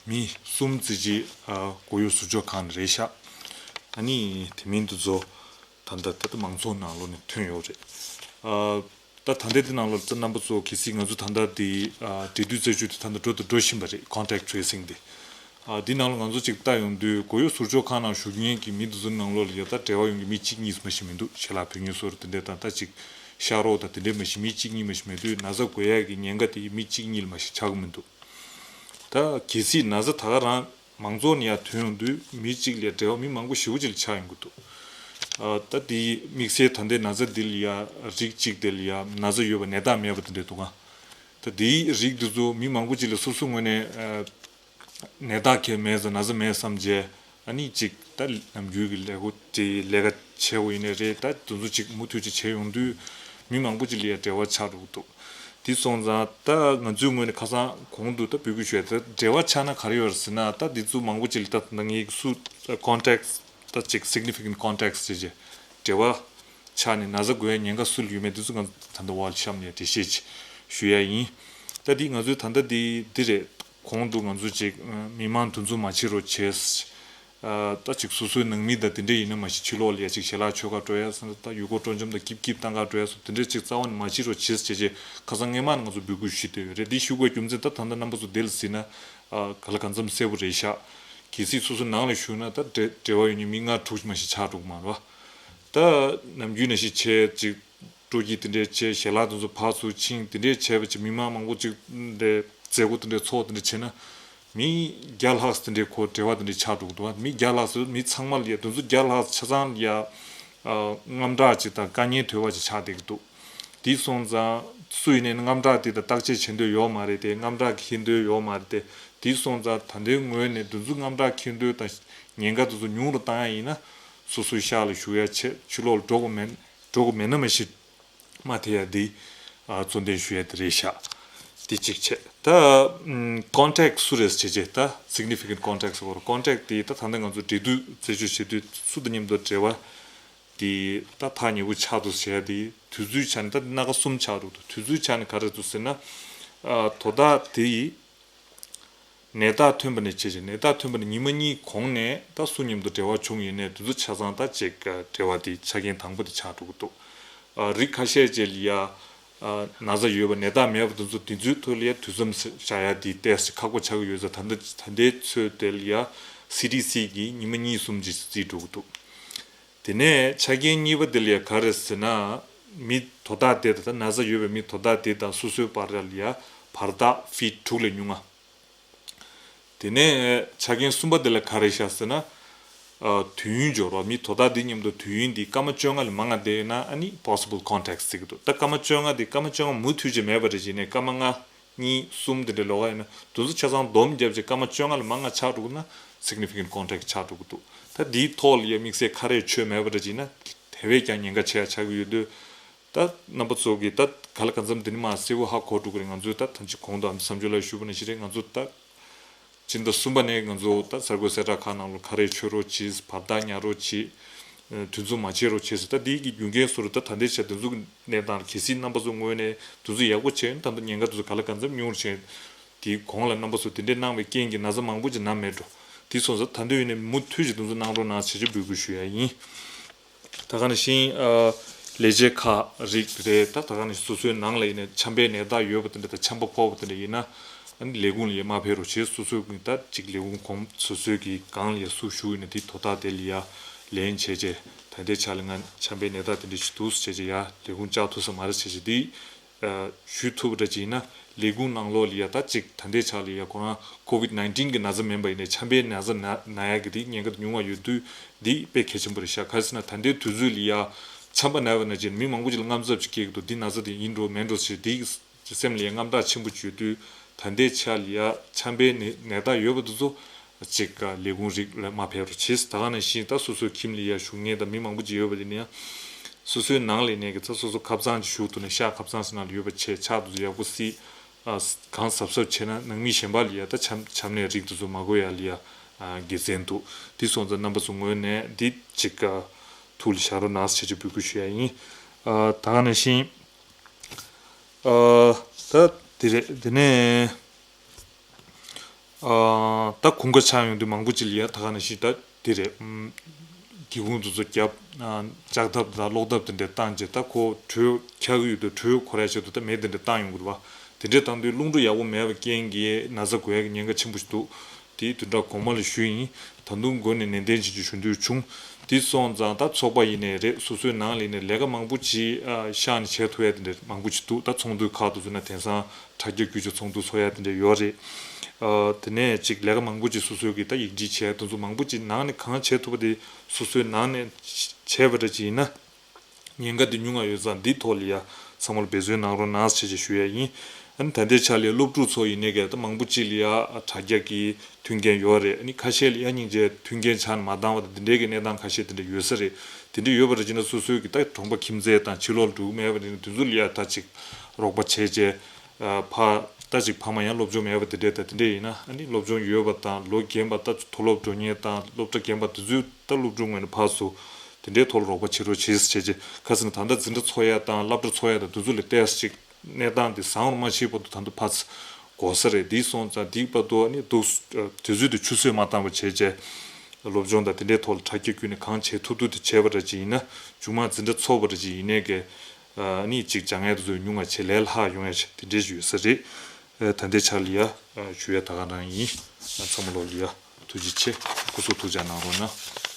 མི་གསུམ་ཙམ་ཅིག་ཨ་མགོ་གཡོག་ཟུར་འཇོག་ཁང་ནས་རེད་ཤག་ཨ་ནི་དེ་མིན་དུ་ཚོ་ད་ལྟ་ད་ལྟ་མང་ཚོགས་ནང་ལོགས་ནས་ཐོན་ཡོད་རེད། ཨ་ད་ད་ལྟ་དེ་ནང་ལོགས་ད་རྣམ་པ་ཚོ་གལ་སྲིད་ང་ཚོ་ད་ལྟ་དེ་ཨ་འབྲེལ་མཐུད་རྩད་གཅོད་དེ་ད་ལྟ་འགྲོ་དང་འགྲོ་བཞིན་པ་རེད། Contact tracing་དེ། ཨ་དེ་ནང་ལོགས་ང་ཚོ་ཅིག་ལྟ་ཡོང་དུས་མགོ་གཡོག་ཟུར་འཇོག་ཁང་ནང་བཞུགས་མཁན་གྱི་མི་དེ་ཚོ་ནང་ལོགས་ལ་ཡ་ད་འབྲེལ་བ་ཡོད་མཁན་མི་གཅིག་གཉིས་མ་ཞིག་མི་འདུག་ཞལ་ལག་བུད་མེད་སོགས་དེ་འདྲས་དང་ད་ཅིག་ཤག་རོགས་དང་དེ་འདྲས་མ་ཞིག་མི་གཅིག་གཉིས་མ་ཞིག་མེད་དུས་ན་ཚ་འགོས་ཡག་གི་ཉེན་ཁ་དེ་མི་གཅིག་གཉིས་ལ་མ་ཞིག་ཆགས་ཀྱི་མི་འདུག་ད་གལ་སྲིད་ན་ཚ་ད་ག་རང་མང་ཚོགས་ནས་ཡར་ཐོན་ཡོང་དུས་མི་གཅིག་ལས་འབྲེལ་བ་མི་མང་པོ་ཞེ་པོ་ཅིག་ལ་ཆགས་ཡོང་གི་འདུག་ཨ་ད་དེ་དམིགས་བསལ་ད་ལྟའི་ན་ཚ་འདི་ལ་ཡ་རིགས་གཅིག་དེ་ལ་ཡ་ན་ཚ་ཡོད་པ་ནད་རྟགས་མེད་པ་དེ་འདྲས་འདུག་ག་ད་དེའི་རིགས་འདི་ཚོ་མི་མང་པོ་ཅིག་ལ་སོ་སོའི་ངོས་ནས་ཨ་ནད་རྟགས་གང་ཡང་མེད་ཙང་ན་ཚ་མེད་བསམ་བྱས་ཨ་ནི་གཅིག་ད་ནམ་རྒྱུན་གྱི་ལས་འགུལ་དེ་ལས་ཀ་བྱེད་དགོས་ཡིན་ནའི་རེད། ད་དེ་ཚོ་གཅིག་མུ་མཐུད་ཅིག་བྱས་ཡོང་དུས་མི་མང་པོ་ཅིག་ལ་ཡ་འབྲེལ་བ་ཆགས་འགྲོ་གི་འདུག་དེ་སོང་ཙང་ད་ང་ཚོའི་ངོས་ནས་ཁ་སང་གོང་དུ་ད་འབོད་སྐུལ་ཞུས་ད་འབྲེལ་བ་ཆགས་ན་ག་རེ་ཡོད་རེད་ཟེར་ན། ད་འདི་ཚོ་མང་པོ་ཅིག་ལ་ད་ད་ངས་སུ་contacts ད་ཅིག་significant contacts་ཅེས་བྱས་འབྲེལ་བ་ཆགས་ནས་ན་ཚ་འགོས་ཡ་ཉེན་ཁ་སུ་ལ་ཡོད་མེད་འདི་ཚོ་ང་ཚོ་ད་ལྟ་བར་གཤམ་ནས་འགྲེལ་བཤད་ཅིག་ཞུ་ཡ་ཡིན། ད་འདི་ང་ཚོའི་ད་ལྟ་འདི་འདི་རེད། གོང་དུ་ང་ཚོ་ཅིག་མི་མང་འདུ་འཛོམས་མ་བྱེད་རོགས་བྱེད། ད་ཅིག་སོ་སོའི་ནང་མི་དང་དེ་འདྲ་ཡིན་ན་མ་གཞི་ཕྱི་ལོགས་ལ་ཡ་ཅིག་ཞལ་ལག་མཆོད་གར་འགྲོ་ཡ་སོགས་ད་ཡུལ་སྐོར་སྤྲོ་འཆམ་དང་སྐྱིབ་སྐྱིབ་བཏང་གར་འགྲོ་ཡ་སོགས་དེ་འདྲ་ཅིག་རྩ་བ་ནས་མ་བྱེད་རོགས་བྱེད་ཟེར་བྱས་ཁ་སང་སྔས་མ་ནས་ང་ཚོ་འབོད་སྐུལ་ཞུས་བསྡད་ཡོད་རེད། འདི་ཞུ་དགོས་རྒྱུ་མཚན་ད་ད་ལྟ་རྣམ་པ་ཚོ་འདི་ལ་གཟིགས་ན་ག་ལ་གང་འཚམ་གསལ་པོ་རེད་ཤག་གལ་སྲིད་སོ་སོའི་ནང་ལ་བཞུགས་ན་ད་འབྲེལ་འབྲེལ་བ་ཡོད་མཁན་མི་ལྔ་དྲུག་མ་ཞིག་ཆགས་འགྲོ་གི་མ་རེད་བ། ད་ནམ་རྒྱུན་ནང་བཞིན་བྱས་ཅིག་སྤྲོ་སྐྱིད་དེ་འདྲས་བྱས། ཞལ་ལག་དེ་ཚོ་ཕར་ཚུར་ཕྱིན། དེ་འདྲས་བྱས་པ་ཅིག་མི་མང་མང་པོ་ཅིག་འདྲས་མཛད་སྒོ་དེ་འདྲས་ཚོགས་དེ་འདྲས་བྱས་ན་མི་བརྒྱ་ལྷག་དེ་འདྲས་ཁོ་འབྲེལ་བ་དེ་འདྲས་ཆགས་འགྲོ་གི་འདུག་མི་བརྒྱ་ལྷག་ཟེར་མི་ཚང་མ་ལ་ཡ་དེ་ཚོ་བརྒྱ་ལྷག་ཆ་ཚང་ལ་ཡ་ཨ་དངངས་སྐྲག་ཅིག་དང་དཀའ་ངལ་དོད་པ་ཅིག་ཆགས་བསྡད་ཀྱི་འདུག་དེ་སོང་ཙང་སུ་ཡིན་ནའི་དངངས་སྐྲག་དེ་དང་བརྟག་དཔྱད་བྱེད་འདོད་ཡོད་མ་རེད་དེ། དངངས་སྐྲག་འཁྱེར་འདོད་ཡོད་མ་རེད་དེ། དེ་སོང་ཙང་ད་ལྟའི་ངོས་ནས་དེ་ཚོ་དངངས་སྐྲག་འཁྱེར་འདོད་དང་ཉེན་ཁ་དེ་ཚོ་ཉུང་རུ་བཏང་ཡ་ཡིན་ན་སོ་སོའི་ཤག་ལ་བཞུགས་ཡ་བྱེད། ཕྱི་ལོགས་ལ་འགྲོ་དགོས་མེད། འགྲོ་དགོས་མེད་ན་མ་གཞི་མ་ཐེ་ཡ་འདི་ཨ་གཙོ་འདོན་ཞུ་ཡ་དེ་རེད་ཤག་དེ་གཅིག་བྱས། ད་ཨམ་contact་སུ་རེད་ཟེར་བྱས་ད་significant contacts་ཟེར་བ་contact་དེ་ད་ད་ལྟ་ང་ཚོ་འབྲེལ་མཐུད་རྩད་གཅོད་བྱེད་དུས་སུ་དང་མཉམ་དུ་འབྲེལ་བ་དེ་ད་ཐག་ཉེ་པོ་ཆགས་འདུག་ཟེར་ཡ་དེ་དུས་ཚོད་ཆ་ནས་ད་སྣ་ཁ་གསུམ་ཆགས་འདུག་དུས་ཚོད་ཆ་ནས་ག་རེ་འདུག་ཟེར་ན། ཨ་དོ་བདག་དེ་ནད་རྟགས་ཐོན་པ་ནས་བྱས་ཤིང་། ནད་རྟགས་ཐོན་པ་ནས་ཉི་མ་གཉིས་གོང་ནས་ད་སུ་མཉམ་དུ་འབྲེལ་བ་བྱུང་ཡོད་ནའི་དེ་ཚོ་ཆ་ཚང་ད་ཅིག་འབྲེལ་བ་དེ་ཆ་རྐྱེན་དང་པོ་དེ་ཆགས་འགྲོ་གི་འདུག་ཨ་རིགས་ཁ་ཤས་ཅིག་ལ་ཡ་ཨ་ན་ཚ་ཡོད་པ་ནད་རྟགས་མེད་པ་དེ་ཚོ་དེ་ཚོའི་ཐོག་ལ་ཡ་དུས་མཚམས་བཞག་ཡ་དེ་ཏོག་ཙམ་ཁག་པོ་ཆགས་ཀྱི་ཡོད་ཙང་། ད་ལྟ་ད་ལྟའི་ཚོད་དེ་ལ་ཡ་སི་ཌི་སི་གིས་ཉི་མ་གཉིས་གསུམ་ཅིག་རྩིས་འགྲོ་གི་འདུག་དེ་ནས་ཆ་རྐྱེན་གཉིས་པ་དེ་ལ་ཡ་ག་རེ་ཟེར་ན། མི་དོ་བདག་དེ་དང་ན་ཚ་ཡོད་པའི་མི་དོ་བདག་དེ་དང་སོ་སོའི་བར་ལ་ཡ་བར་ཐག་ཕིཊ་དྲུག་ལས་ཉུང་ང་། དེ་ནས་ཆ་རྐྱེན་གསུམ་པ་དེ་ལ་ག་རེ་བཞག་ཟེར་ན། ཨ་དུས་ཡུན་འབྱོར་བ། མི་དོ་བདག་དེ་མཉམ་དུ་དུས་ཡུན་དེ་སྐར་མ་བཅོ་ལྔ་ལས་མང་ང་བསྡད་ཡོད་ན་ཨ་ནི་possible contacts་ཟེར་གྱི་འདུག་ད་སྐར་མ་བཅོ་ལྔ་དེ་སྐར་མ་བཅོ་ལྔ་མུ་མཐུད་ཅིག་མེད་པ་རེད། བྱས་ནས་སྐར་མ་ལྔ། གཉིས་གསུམ་དེ་འདྲ་ལོགས་ཀ་ཡིན་ན་དེ་ཚོ་ཆ་ཚང་བསྡོམས་བརྒྱབ་བྱས་སྐར་མ་བཅོ་ལྔ་ལས་མང་ང་ཆགས་འགྲོ་གི་ན་significant contact་ཆགས་འགྲོ་གི་འདུག་ད་འདིའི་ཐོག་ལ་ཡ་དམིགས་བསལ་ཁ་རས་མཆོད་མེད་པ་འདྲ་ཅིག་ན་དེ་བས་ཀྱང་ཉེན་ཁ་ཆེ་ཡ་ཆགས་ཀྱི་ཡོད་དུས། ད་རྣམ་པ་ཚོ་གིས་ད་ག་ལ་གང་འཚམ་འདི་ནི་མ་གསལ་པོ་ཧ་གོ་འགྲོ་གི་རེད། ང་ཚོས་ད་ཐམས་ཅད་གོང་དུ་ཨམ་བསམ་ཚུལ་ལ་ཞུས་པ་ནང་བཞིན་རེད། ང་ཚོ་ད་སྤྱི་ཟླ་གསུམ་པ་ནས་ང་ཚོ་ད་གསར་འགོད་གསལ་བསྒྲགས་ཁང་ནང་ལ་ཁ་རས་མཆོད་རོགས་གྱིས། བར་ཐག་ཉར་རོགས་གྱིས། དུས་མཚུངས་མ་བྱེད་རོགས་བྱེད་ཟེར། ད་འདི་གི་རྒྱུ་རྐྱེན་སོ་རུ་ད་ད་ལྟའི་ཆ་དེ་ཚོ་གི་གནས་སྟངས་གལ་སྲིད་རྣམ་པ་ཚོ་ངོས་ནས་དུས་ཚོད་ཡག་པོ་བྱས་ཡོད་ན་ད་ལྟ་ཉེན་ཁ་དེ་ཚོ་ག་ལ་གང་འཚམ་ཉུང་རུ་བྱས། དེའི་གོང་ལ་རྣམ་པ་ཚོ་དེ་འདྲས་གནང་བའི་རྐྱེན་གྱིས་ན་ཚ་མང་པོ་ཅིག་ན་མེད་འགྲོ། དེ་སོང་ཙང་ད་འདོད་ཡོད་ནས་མུ་མཐུད་ཀྱི་དུས་ཚོད་གནང་རོགས་གནང་ཞེས་ཅིག་འབོད་སྐུལ་ཞུ་ཡ་ཡིན། ད་ག་ནང་བཞིན་ཨ་ལས་བྱེད་ཁག་རིགས་རེད། ད་ད་ག་ནང་བཞིན་སོ་སོའི་ནང་ལ་ཡིན་ནའི་ཆམ་པའི་ནད་རྟགས་ཡོད་པ་དེ་འདྲ་དང་ཆམ་པ་ཕོག་པ་དེ་འདྲ་ཡིན་ན་ཨ་ནི་ལས་ཁུངས་ལ་ཡ་མ་ཕེབས་རོགས་བྱེད། སོ་སོའི་གི་ད་ཅིག་ལས་ཁུངས་གོང་སོ་སོའི་གི་སྒང་ལ་ཡ་སུ་བཞུགས་ཡོད་ན་དེ་དོ་བདག་དེ་ལ་ཡ་ ལན་བྱས་རྗེས་ད་ལྟའི་ཆ་ལ་ང་ཆམ་པའི་ནད་རྟགས་དེ་འདྲ་ཞིག་འདུག་ཟེར་བྱས་རྗེས་ཡ་ལས་ཁུངས་བཅར་ཐུབ་ས་མ་རེད་ཟེར་བྱས་འདི་ཞུ་ཐུབ་པ་འདྲ་ཅིག་ཡིན་ན་ལས་ཁུངས་ནང་ལོགས་ལ་ཡ་ད་ཅིག་ད་ལྟའི་ཆ་ལ་ཡ་ཁོ་རང་ཀོ་ཝིད་ནའིན་ཊིན་གི་ན་ཚ་མིན་པ་ཡིན་ནའི་ཆམ་པའི་ན་ཚ་ན་ན་ཡ་གི་དེ་ཉེན་ཁ་དེ་ཉུང་བ་ཡོད་དུས་འདི་དཔེ་གལ་ཆེན་པོ་རེད་ཤག་ག་རེ་ཟེར་ན་ད་ལྟའི་དུས་ཚོད་ལ་ཡ་ཆམ་པ་ན་བ་ན་ཅིག་མི་མང་པོ་ཅིག་ལ་དངངས་འཚབ་ཅིག་སྐྱེ་གི་འདུག་འདི་ན་ཚ་དེ་ཡིན་འགྲོ་མིན་འགྲོ་ཟེར་འདི། སེམས་ལ་ཡ་དངངས་སྐྲག་ཆེན་པོ་ཅིག་ཡོད་དུས་ད་ལྟའི་ཆ་ལ་ཡ་ཆམ་པའི་ནད་ནད་རྟགས་ཡོད་པ་དེ་ཚོ་ཅིག་ལས་ཁུངས་རིགས་ལ་མ་ཕེབས་རོགས་བྱེད། ད་ག་ནང་བཞིན་ད་སོ་སོའི་ཁྱིམ་ལ་ཡ་བཞུགས་མཁན་དང་མི་མང་པོ་ཅིག་ཡོད་པ་དེ་ནི་ཡང་སོ་སོའི་ནང་ལ་ཡིན་ནའི་གི་ད་སོ་སོ་ཁབ་ཚང་ཅིག་བཞུགས་ཐུབ་ན་ཤག་ཁབ་ཚང་ཞིག་ནང་ལ་ཡོད་པ་བྱས་ཕྱག་དེ་ཚོ་ཡག་པོ་བསིལ་གང་གཟབ་གཟབ་བྱས་ན་ནང་མི་གཞན་པ་ལ་ཡ་ད་ཆམ་ཆམ་ནད་རིགས་དེ་ཚོ་མ་འགོས་ཡ་ལ་ཡ་དགེ་མཚན་འདུག་དེ་སོང་ཙང་རྣམ་པ་ཚོ་ངོས་ནས་འདི་ཅིག་ཐུགས་ལ་བཞག་རོགས་གནང་ཟེར་ཅིག་འབོད་སྐུལ་ཞུ་ཡ་ཡིན། ད་ག་ནང་བཞིན། ཨ། ད་དེ་རེད། དེ་ནས་ཨ། ད་དགུན་ཁ་ཆགས་ཡོང་དུས་མང་པོ་ཅིག་ལ་ཡ་ད་ག་ནང་བཞིན་ད་དེ་རེད། ཨམ། སྒེའུ་ཁུང་དེ་ཚོ་བརྒྱབ། ཨ། ལྕགས་ཐབ་དང་གློག་ཐབ་དེ་འདྲ་བཏང་རྗེས་ད་ཁོ་དྲོད་འཁྱག་གི་ཡོད་དུས་དྲོད་འཁོར་ཡ་ཆེད་དུ་ད་མེ་དེ་འདྲ་བཏང་ཡོང་གི་རེད་བ། དེ་འདྲ་བཏང་དུས་རླུང་འཕྲོ་ཡག་པོ་མེད་པའི་རྐྱེན་གྱིས་ན་ཚ་འགོས་ཡ་གི་ཉེན་ཁ་ཆེན་པོ་ཞིག་འདུག་དེའི་བདུན་ཕྲག་གོང་མ་ལ་ཞུས་ཡིན། ད་དུང་འགོ་ནས་ནན་ཏན་བྱེད་རྒྱུ་ཞུ་འདོད་བྱུང་། དེ་སོང་ཙང་ད་ཚོགས་པ་ཡིན་ནའི་རེད། སོ་སོའི་ནང་ལ་ཡིན་ནའི་ལས་ཀ་མང་པོ་ཅིག་ཨ། ཤག་ནས་བྱེད་ཐུབ་ཡ་དེ་འདྲ་མང་པོ་ཅིག་འདུག་ད་ཚོགས་འདུའི་ཁག་ཏུ་བཟོས་ན་དེང་སང་དྲ་རྒྱ་བརྒྱུད་ཀྱི་ཚོགས་འདུ་ཚོགས་ཡ་དེ་འདྲ་ཡོད་རེད། ཨ། དེ་ནས་ཅིག་ལས་ཀ་མང་པོ་ཅིག་སོ་སོའི་གི་ད་ཡིག་འབྲེལ་བྱས་དེ་ཚོ་མང་པོ་ཅིག་ནང་ནས་གང་བྱེད་ཐུབ་པ་དེ་སོ་སོའི་ནང་ནས་བྱས་པ་འདྲ་ཅིག་ཡིན་ན། ཉེན་ཁ་འདི་ཉུང་ང་ཡོད་ཙང་འདིའི་ཐོག་ལ་ཡ་ཚང་མ་ལ་འབད་བརྩོན་གནང་རོགས་གནང་ཞེས་ཞུ་ཡ་ཡིན། ཨ་ནི་ད་ལྟའི་ཆ་ལ་སློབ་ཕྲུག་ཚོ་ཡིན་ནའི་གལ་ཏེ་མང་པོ་ཅིག་ལ་ཡ་དྲ་རྒྱ་གི་མཐུན་རྐྱེན་ཡོད་རེད། ཨ་ནི་ཁ་ཤས་ལ་ཡ་སྙིང་རྗེ་མཐུན་རྐྱེན་ཆགས་ནས་མ་འདང་བ་དང་འདི་འདྲའི་གི་གནས་སྟངས་ཁ་ཤས་དེ་འདྲ་ཡོད་ས་རེད། དེ་འདྲ་ཡོད་པ་རེད་ཅེ་ན་སོ་སོའི་གི་ད་གྲོང་པ་ཁྱིམ་མཚེས་དང་ཕྱི་ལོགས་ལ་འགྲོ་གི་མེད་པ་དེ་ནི་དེ་ཚོ་ལ་ཡ་ད་ཅིག་རོགས་པ་བྱས་རྗེས། ཨ། ཕ། ད་ཅིག་ཕ་མ་ཡང་སློབ་སྦྱོང་མེད་པ་དེ་འདྲས་དང་དེ་འདྲས་ཡིན་ན་ཨ་ནི་སློབ་སྦྱོང་ཡོད་པ་དང་ལོ་རྒན་པ་ད་མཐོ་སློབ་འགྲོ་མཁན་དང་སློབ་གྲྭ་རྒན་པ་དེ་ཚོས་ད་སློབ་ཕྲུག་ངོས་ནས་ཕར་ཚུར་དེ་འདྲའི་ཐོག་ལ་རོགས་པ་བྱེད་རོགས་བྱེད་ཟེར་བྱས་རྗེས་ཁ་སང་ད་ལྟ་འཛིན་གྲྭ་འཚོགས་ཡ་དང་སློབ་གྲྭ་འཚོགས་ཡ་དང་དེ་ཚོ་ལ་བལྟས་ཅིག་གནས་སྟངས་དེ་བཟང་རུ་མ་ཕྱིན་བར་དུ་ད་དུང་ཕར་ཚུར་འགོར་ས་རེད། དེ་སོང་ཙང་དེའི་བར་དུ་ཨ་ནི་འདུག་དུས་ཚོད་དེ་ཆུད་ཟོས་མ་བཏང་བ་བྱས་རྗེས་སློབ་སྦྱོང་དང་དེ་འདྲའི་ཐོག་ལ་དྲ་རྒྱ་བརྒྱུད་ནས་གང་བྱེད་ཐུབ་ཐུབ་དེ་བྱས་པ་འདྲ་ཅིག་ཡིན་ན་མཇུག་མ་འཛིན་གྲྭ་འཚོགས་པ་འདྲ་ཅིག་ཡིན་ནའི་གལ། ཨ་ནི་གཅིག་སྦྱང་ཡས་དེ་ཚོ་ཉུང་བ་བྱས་ལས་སླ་ཡོང་ཡ་ཆེ་དེ་འདྲས་ཡོད་ས་རེད། ཨ། ད་ལྟའི་ཆར་ལ་ཡ་ཨ་ཞུ་ཡ་ད་ག་རང་ཡིན། ཨ། ཚང་མ་ལོག་ལ་ཡ་ཐུགས་རྗེ་ཆེ། སྐུ་གཟུགས་ཐུགས་ཅག་གནང་རོགས་གནང་།